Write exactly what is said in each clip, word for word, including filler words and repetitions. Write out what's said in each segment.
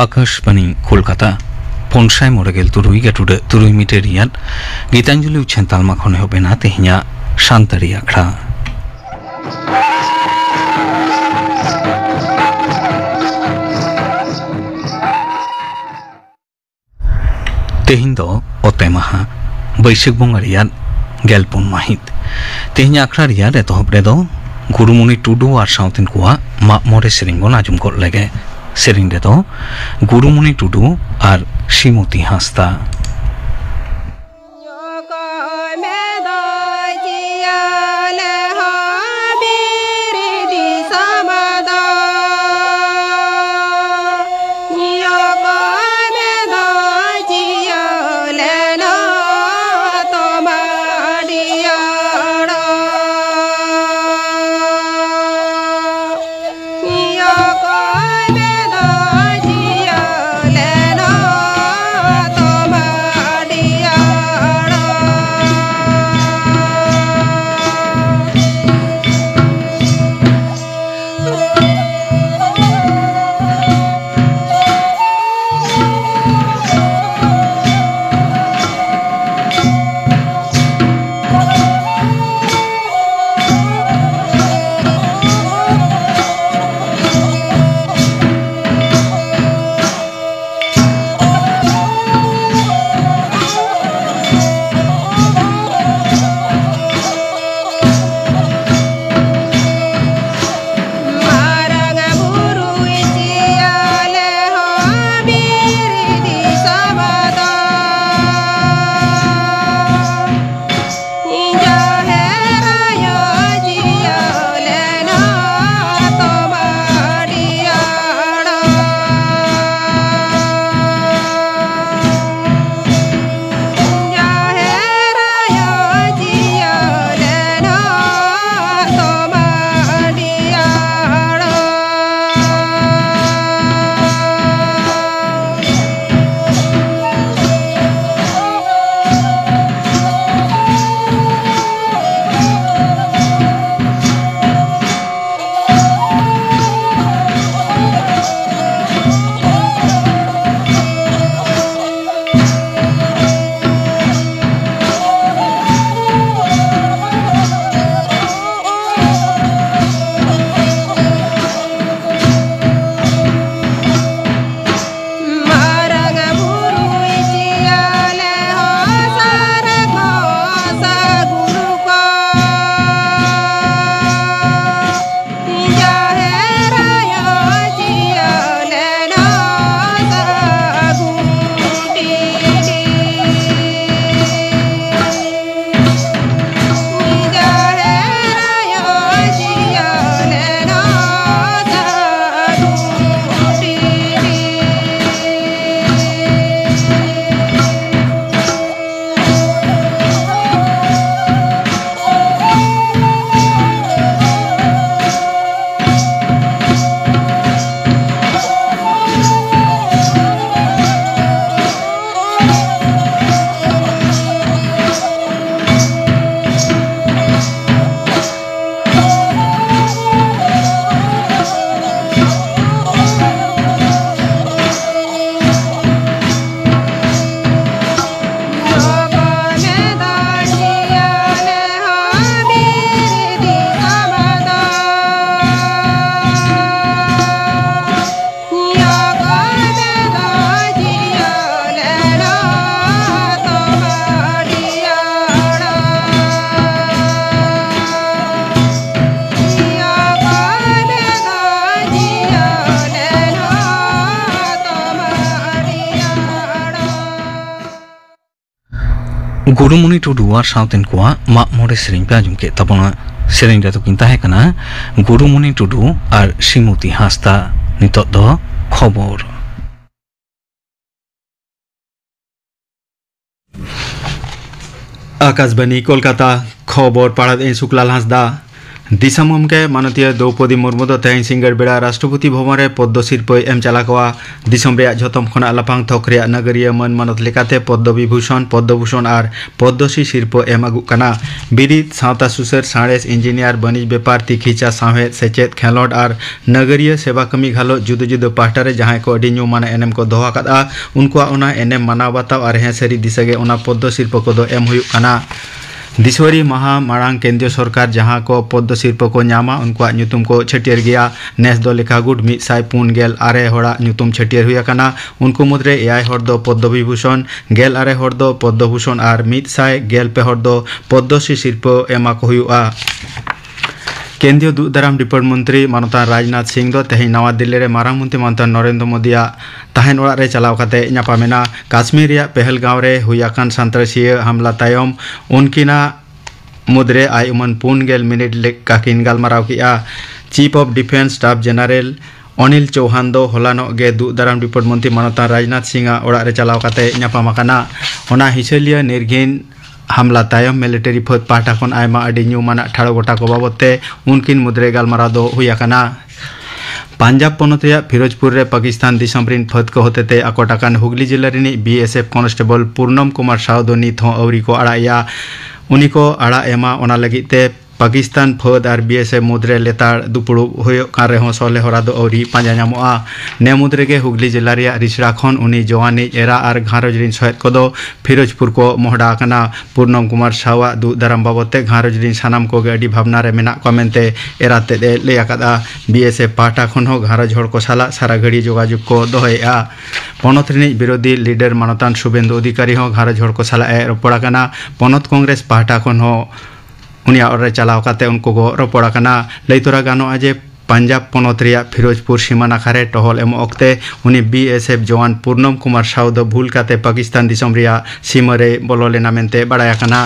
ᱟᱠᱟᱥᱵᱟᱱᱤ ᱠᱳᱞᱠᱟᱛᱟ᱾ ᱯᱩᱱ ᱥᱟᱭ ᱢᱚᱬᱮ ᱜᱮᱞ ᱛᱩᱨᱩᱭ ᱜᱮᱴᱩᱰᱟᱹᱜ ᱛᱩᱨᱩᱭ ᱢᱤᱴᱟᱨ ᱨᱮᱭᱟᱜ ᱜᱤᱛᱟᱧᱡᱚᱞᱤ ᱩᱪᱷᱟᱹᱱ ᱛᱟᱞᱢᱟ ᱠᱷᱚᱱ ᱮᱦᱚᱵ ᱮᱱᱟ ᱛᱮᱦᱮᱧᱟᱜ ᱥᱟᱱᱛᱟᱲᱤ ᱟᱠᱷᱲᱟ᱾ ᱛᱮᱦᱮᱧ ᱫᱚ ᱚᱛᱮ ᱢᱟᱦᱟ, ᱵᱟᱹᱭᱥᱟᱹᱠᱷ ᱵᱚᱸᱜᱟ ᱨᱮᱭᱟᱜ ᱜᱮᱞ ᱯᱩᱱ ᱢᱟᱹᱦᱤᱛ᱾ ᱛᱮᱦᱮᱧ ᱟᱠᱷᱲᱟ ᱨᱮᱭᱟᱜ ᱮᱛᱚᱦᱚᱵ ᱨᱮᱫᱚ ᱜᱩᱨᱩᱢᱩᱱᱤ ᱴᱩᱰᱩ ᱟᱨ ᱥᱟᱶᱛᱮᱱ ᱠᱚᱣᱟᱜ ᱢᱟᱜ ᱢᱚᱬᱮ ᱥᱮᱨᱮᱧ ᱵᱚᱱ ᱟᱸᱡᱚᱢ ᱜᱚᱫ ᱞᱮᱜᱮ᱾ ᱥᱮᱨᱮᱧ ᱨᱮᱫᱚ ᱜᱩᱨᱩᱢᱩᱱᱤ ᱴᱩᱰᱩ ᱟᱨ ᱥᱨᱤᱢᱚᱛᱤ ᱦᱟᱸᱥᱫᱟ᱾ ᱜᱩᱨᱩᱢᱩᱱᱤ ᱴᱩᱰᱩ ᱟᱨ ᱥᱟᱶᱛᱮᱱ ᱠᱚᱣᱟᱜ ᱢᱟᱜ ᱢᱚᱬᱮ ᱥᱮᱨᱮᱧ ᱯᱮ ᱟᱸᱡᱚᱢ ᱠᱮᱫ ᱛᱟᱵᱚᱱᱟ᱾ ᱥᱮᱨᱮᱧ ᱨᱮᱫᱚ ᱠᱤᱱ ᱛᱟᱦᱮᱸ ᱠᱟᱱᱟ ᱜᱩᱨᱩᱢᱩᱱᱤ ᱴᱩᱰᱩ ᱟᱨ ᱥᱨᱤᱢᱚᱛᱤ ᱦᱟᱸᱥᱫᱟ᱾ ᱱᱤᱛᱚᱜ ᱫᱚ ᱠᱷᱚᱵᱚᱨ᱾ ᱟᱠᱟᱥᱵᱟᱱᱤ ᱠᱳᱞᱠᱟᱛᱟ, ᱠᱷᱚᱵᱚᱨ ᱯᱟᱲᱦᱟᱣᱮᱫ ᱟᱹᱧ ᱥᱩᱠᱞᱟᱞ ᱦᱟᱸᱥᱫᱟ᱾ ᱫᱤᱥᱚᱢ ᱜᱚᱢᱠᱮ ᱢᱟᱱᱚᱛᱤᱭᱟᱹ ᱫᱨᱚᱣᱯᱚᱫᱤ ᱢᱩᱨᱢᱩ ᱫᱚ ᱛᱮᱦᱮᱧ ᱥᱤᱸᱜᱟᱹᱲ ᱵᱮᱲᱟ ᱨᱟᱥᱴᱨᱚᱯᱚᱛᱤ ᱵᱷᱚᱵᱚᱱ ᱨᱮ ᱯᱚᱫᱽᱫᱚ ᱥᱤᱨᱯᱟᱹᱭ ᱮᱢ ᱪᱟᱞᱟ ᱠᱚᱣᱟ᱾ ᱫᱤᱥᱚᱢ ᱨᱮᱭᱟᱜ ᱡᱷᱚᱛᱚᱢ ᱠᱷᱚᱱᱟᱜ ᱞᱟᱯᱷᱟᱝ ᱛᱷᱚᱠ ᱨᱮᱭᱟᱜ ᱱᱟᱜᱟᱨᱤᱭᱟᱹ ᱢᱟᱹᱱ ᱢᱟᱱᱚᱛ ᱞᱮᱠᱟᱛᱮ ᱯᱚᱫᱽᱫᱚ ᱵᱤᱵᱷᱩᱥᱚᱱ, ᱯᱚᱫᱽᱫᱚ ᱵᱷᱩᱥᱚᱱ ᱟᱨ ᱯᱚᱫᱽᱫᱚᱥᱨᱤ ᱥᱤᱨᱯᱟᱹ ᱮᱢ ᱟᱹᱜᱩᱜ ᱠᱟᱱᱟ᱾ ᱵᱤᱨᱤᱫ, ᱥᱟᱶᱛᱟ ᱥᱩᱥᱟᱹᱨ, ᱥᱟᱬᱮᱥ, ᱤᱧᱡᱤᱱᱤᱭᱟᱨ, ᱵᱟᱹᱱᱤᱡᱽ ᱵᱮᱯᱟᱨ, ᱛᱤᱠᱤᱪᱷᱟ, ᱥᱟᱶᱦᱮᱫ, ᱥᱮᱪᱮᱫ, ᱠᱷᱮᱞᱚᱸᱰ ᱟᱨ ᱱᱟᱜᱟᱨᱤᱭᱟᱹ ᱥᱮᱵᱟ ᱠᱟᱹᱢᱤ ᱜᱷᱟᱞᱚᱪ ᱡᱩᱫᱟᱹ ᱡᱩᱫᱟᱹ ᱯᱟᱦᱴᱟ ᱨᱮ ᱡᱟᱦᱟᱸᱭ ᱠᱚ ᱟᱹᱰᱤ ᱧᱩᱢᱟᱱᱟᱜ ᱮᱱᱮᱢ ᱠᱚ ᱫᱚᱦᱚ ᱟᱠᱟᱫᱼᱟ, ᱩᱱᱠᱩᱣᱟᱜ ᱚᱱᱟ ᱮᱱᱮᱢ ᱢᱟᱱᱟᱣ ᱵᱟᱛᱟᱣ ᱟᱨ ᱦᱮᱸ ᱥᱟᱹᱨᱤ ᱫᱤᱥᱟᱹ ᱜᱮ ᱚᱱᱟ ᱯᱚᱫᱽᱫᱚ ᱥᱤᱨᱯᱟᱹ ᱠᱚᱫᱚ ᱮᱢ ᱦᱩᱭᱩᱜ ᱠᱟᱱᱟ᱾ ᱫᱤᱥᱣᱟᱨᱤ ᱢᱟᱦᱟ ᱢᱟᱲᱟᱝ ᱠᱮᱱᱫᱨᱤᱭᱚ ᱥᱚᱨᱠᱟᱨ ᱡᱟᱦᱟᱸ ᱠᱚ ᱯᱚᱫᱽᱫᱚ ᱥᱤᱨᱯᱟᱹ ᱠᱚ ᱧᱟᱢᱟ, ᱩᱱᱠᱩᱣᱟᱜ ᱧᱩᱛᱩᱢ ᱠᱚ ᱪᱷᱟᱹᱴᱭᱟᱹᱨ ᱜᱮᱭᱟ᱾ ᱱᱮᱥ ᱫᱚ ᱞᱮᱠᱷᱟ ᱜᱩᱴ ᱢᱤᱫ ᱥᱟᱭ ᱯᱩᱱ ᱜᱮᱞ ᱟᱨᱮ ᱦᱚᱲᱟᱜ ᱧᱩᱛᱩᱢ ᱪᱷᱟᱹᱴᱭᱟᱹᱨ ᱦᱩᱭ ᱟᱠᱟᱱᱟ᱾ ᱩᱱᱠᱩ ᱢᱩᱫᱽᱨᱮ ᱮᱭᱟᱭ ᱦᱚᱲ ᱫᱚ ᱯᱚᱫᱽᱫᱚ ᱵᱤᱵᱷᱩᱥᱚᱱ, ᱜᱮᱞ ᱟᱨᱮ ᱦᱚᱲ ᱫᱚ ᱯᱚᱫᱽᱫᱚ ᱵᱷᱩᱥᱚᱱ ᱟᱨ ᱢᱤᱫ ᱥᱟᱭ ᱜᱮᱞ ᱯᱮ ᱦᱚᱲ ᱫᱚ ᱯᱚᱫᱽᱫᱚᱥᱨᱤ ᱥᱤᱨᱯᱟᱹ ᱮᱢᱟ ᱠᱚ ᱦᱩᱭᱩᱜᱼᱟ᱾ ᱠᱮᱱᱫᱨᱤᱭᱚ ᱫᱩᱜ ᱫᱟᱨᱟᱢ ᱰᱤᱯᱟᱨᱴ ᱢᱚᱱᱛᱨᱤ ᱢᱟᱱᱚᱛᱟᱱ ᱨᱟᱡᱽᱱᱟᱛᱷ ᱥᱤᱝ ᱫᱚ ᱛᱮᱦᱮᱧ ᱱᱟᱣᱟ ᱫᱤᱞᱞᱤ ᱨᱮ ᱢᱟᱨᱟᱝ ᱢᱚᱱᱛᱨᱤ ᱢᱟᱱᱚᱛᱟᱱ ᱱᱚᱨᱮᱱᱫᱨᱚ ᱢᱳᱫᱤᱭᱟᱜ ᱛᱟᱦᱮᱱ ᱚᱲᱟᱜ ᱨᱮ ᱪᱟᱞᱟᱣ ᱠᱟᱛᱮ ᱧᱟᱯᱟᱢ ᱮᱱᱟ᱾ ᱠᱟᱥᱢᱤᱨ ᱨᱮᱭᱟᱜ ᱯᱮᱦᱮᱞᱜᱟᱸᱣ ᱨᱮ ᱦᱩᱭ ᱟᱠᱟᱱ ᱥᱟᱱᱛᱨᱟᱥᱤᱭᱟᱹ ᱦᱟᱢᱞᱟ ᱛᱟᱭᱚᱢ ᱩᱱᱠᱤᱱᱟᱜ ᱢᱩᱫᱽᱨᱮ ᱟᱭ ᱩᱢᱟᱹᱱ ᱯᱩᱱ ᱜᱮᱞ ᱢᱤᱱᱤᱴ ᱞᱮᱠᱟ ᱠᱤᱱ ᱜᱟᱞᱢᱟᱨᱟᱣ ᱠᱮᱫᱼᱟ᱾ Chief of Defence Staff General Anil Chauhan ᱫᱚ ᱦᱚᱞᱟᱱᱚᱜ ᱜᱮ ᱫᱩᱜ ᱫᱟᱨᱟᱢ ᱰᱤᱯᱟᱨᱴ ᱢᱚᱱᱛᱨᱤ ᱢᱟᱱᱚᱛᱟᱱ ᱨᱟᱡᱽᱱᱟᱛᱷ ᱥᱤᱝ ᱟᱜ ᱚᱲᱟᱜ ᱨᱮ ᱪᱟᱞᱟᱣ ᱠᱟᱛᱮ ᱧᱟᱯᱟᱢ ᱟᱠᱟᱱᱟ᱾ ᱚᱱᱟ ᱦᱤᱥᱟᱹᱞᱤᱭᱟᱹ ᱱᱤᱨᱜᱷᱤᱱ ᱦᱟᱢᱞᱟ ᱛᱟᱭᱚᱢ ᱢᱤᱞᱤᱴᱟᱨᱤ ᱯᱷᱟᱹᱫ ᱯᱟᱦᱴᱟ ᱠᱷᱚᱱ ᱟᱭᱢᱟ ᱟᱹᱰᱤ ᱧᱩᱢᱟᱱᱟᱜ ᱴᱷᱟᱲᱚ ᱜᱚᱴᱟ ᱠᱚ ᱵᱟᱵᱚᱫ ᱛᱮ ᱩᱱᱠᱤᱱ ᱢᱩᱫᱽᱨᱮ ᱜᱟᱞᱢᱟᱨᱟᱣ ᱫᱚ ᱦᱩᱭ ᱟᱠᱟᱱᱟ᱾ ᱯᱟᱧᱡᱟᱵᱽ ᱯᱚᱱᱚᱛ ᱨᱮᱭᱟᱜ ᱯᱷᱤᱨᱳᱡᱽᱯᱩᱨ ᱨᱮ ᱯᱟᱠᱤᱥᱛᱟᱱ ᱫᱤᱥᱚᱢ ᱨᱤᱱ ᱯᱷᱟᱹᱫ ᱠᱚ ᱦᱚᱛᱮᱛᱮ ᱟᱠᱚᱴ ᱟᱠᱟᱱ ᱦᱩᱜᱽᱞᱤ ᱡᱤᱞᱟᱹ ᱨᱤᱱᱤᱡ B S F constable Purnam Kumar Shaw ᱫᱚ ᱱᱤᱛ ᱦᱚᱸ ᱟᱹᱣᱨᱤ ᱠᱚ ᱟᱲᱟᱜ ᱮᱭᱟ᱾ ᱩᱱᱤ ᱠᱚ ᱟᱲᱟᱜ ᱮᱢᱟ, ᱚᱱᱟ ᱞᱟᱹᱜᱤᱫ ᱛᱮ ᱯᱟᱠᱤᱥᱛᱟᱱ ᱯᱷᱟᱹᱫ ᱟᱨ ᱵᱤ ᱮᱥ ᱮᱯᱷ ᱢᱩᱫᱽᱨᱮ ᱞᱮᱛᱟᱲ ᱫᱩᱯᱲᱩᱵ ᱦᱩᱭᱩᱜ ᱠᱟᱱ ᱨᱮᱦᱚᱸ ᱥᱚᱞᱦᱮ ᱦᱚᱨᱟ ᱫᱚ ᱟᱹᱣᱨᱤ ᱯᱟᱸᱡᱟ ᱧᱟᱢᱚᱜᱼᱟ᱾ ᱱᱮ ᱢᱩᱫᱽ ᱨᱮᱜᱮ ᱦᱩᱜᱽᱞᱤ ᱡᱤᱞᱟ ᱨᱮᱭᱟᱜ ᱨᱤᱥᱲᱟ ᱠᱷᱚᱱ ᱩᱱᱤ ᱡᱚᱣᱟᱱᱤᱡ ᱮᱨᱟ ᱟᱨ ᱜᱷᱟᱨᱚᱸᱡᱽ ᱨᱤᱱ ᱥᱚᱦᱮᱫ ᱠᱚᱫᱚ ᱯᱷᱤᱨᱳᱡᱽᱯᱩᱨ ᱠᱚ ᱢᱚᱦᱰᱟ ᱟᱠᱟᱱᱟ᱾ ᱯᱩᱨᱱᱚᱢ ᱠᱩᱢᱟᱨ ᱥᱟᱣᱟᱜ ᱫᱩᱜ ᱫᱟᱨᱟᱢ ᱵᱟᱵᱚᱫ ᱛᱮ ᱜᱷᱟᱨᱚᱸᱡᱽ ᱨᱤᱱ ᱥᱟᱱᱟᱢ ᱠᱚᱜᱮ ᱟᱹᱰᱤ ᱵᱷᱟᱵᱽᱱᱟ ᱨᱮ ᱢᱮᱱᱟᱜ ᱠᱚᱣᱟ ᱢᱮᱱᱛᱮ ᱮᱨᱟ ᱛᱮᱫ ᱮ ᱞᱟᱹᱭ ᱟᱠᱟᱫᱼᱟ᱾ ᱵᱤ ᱮᱥ ᱮᱯᱷ ᱯᱟᱦᱴᱟ ᱠᱷᱚᱱ ᱦᱚᱸ ᱜᱷᱟᱨᱚᱸᱡᱽ ᱦᱚᱲ ᱠᱚ ᱥᱟᱞᱟᱜ ᱥᱟᱨᱟ ᱜᱷᱟᱹᱲᱤ ᱡᱳᱜᱟᱡᱳᱜᱽ ᱠᱚ ᱫᱚᱦᱚᱭᱮᱫᱼᱟ᱾ ᱯᱚᱱᱚᱛ ᱨᱤᱱᱤᱡ ᱵᱤᱨᱳᱫᱷᱤ ᱞᱤᱰᱟᱨ ᱢᱟᱱᱚᱛᱟᱱ ᱥᱩᱵᱮᱱᱫᱩ ᱚᱫᱷᱤᱠᱟᱨᱤ ᱦᱚᱸ ᱜᱷᱟᱨᱚᱸᱡᱽ ᱦᱚᱲ ᱠᱚ ᱥᱟᱞᱟᱜ ᱮ ᱨᱚᱯᱚᱲ ᱟᱠᱟᱱᱟ᱾ ᱯᱚᱱᱚᱛ ᱠᱚᱝᱜᱨᱮᱥ ᱯᱟᱦᱴᱟ ᱠᱷᱚᱱ ᱦᱚᱸ ᱩᱱᱤᱭᱟᱜ ᱚᱲᱟᱜ ᱨᱮ ᱪᱟᱞᱟᱣ ᱠᱟᱛᱮ ᱩᱱᱠᱩ ᱠᱚ ᱨᱚᱯᱚᱲ ᱟᱠᱟᱱᱟ᱾ ᱞᱟᱹᱭ ᱛᱚᱨᱟ ᱜᱟᱱᱚᱜᱼᱟ ᱡᱮ ᱯᱟᱧᱡᱟᱵᱽ ᱯᱚᱱᱚᱛ ᱨᱮᱭᱟᱜ ᱯᱷᱤᱨᱳᱡᱽᱯᱩᱨ ᱥᱤᱢᱟᱱᱟ ᱠᱷᱟᱨᱮ ᱴᱚᱦᱚᱞ ᱮᱢᱚᱜ ᱚᱠᱛᱮ ᱩᱱᱤ B S F ᱡᱚᱣᱟᱱ ᱯᱩᱨᱱᱚᱢ Kumar Shaw ᱫᱚ ᱵᱷᱩᱞ ᱠᱟᱛᱮ ᱯᱟᱠᱤᱥᱛᱟᱱ ᱫᱤᱥᱚᱢ ᱨᱮᱭᱟᱜ ᱥᱤᱢᱟᱹ ᱨᱮᱭ ᱵᱚᱞᱚ ᱞᱮᱱᱟ ᱢᱮᱱᱛᱮ ᱵᱟᱲᱟᱭ ᱟᱠᱟᱱᱟ᱾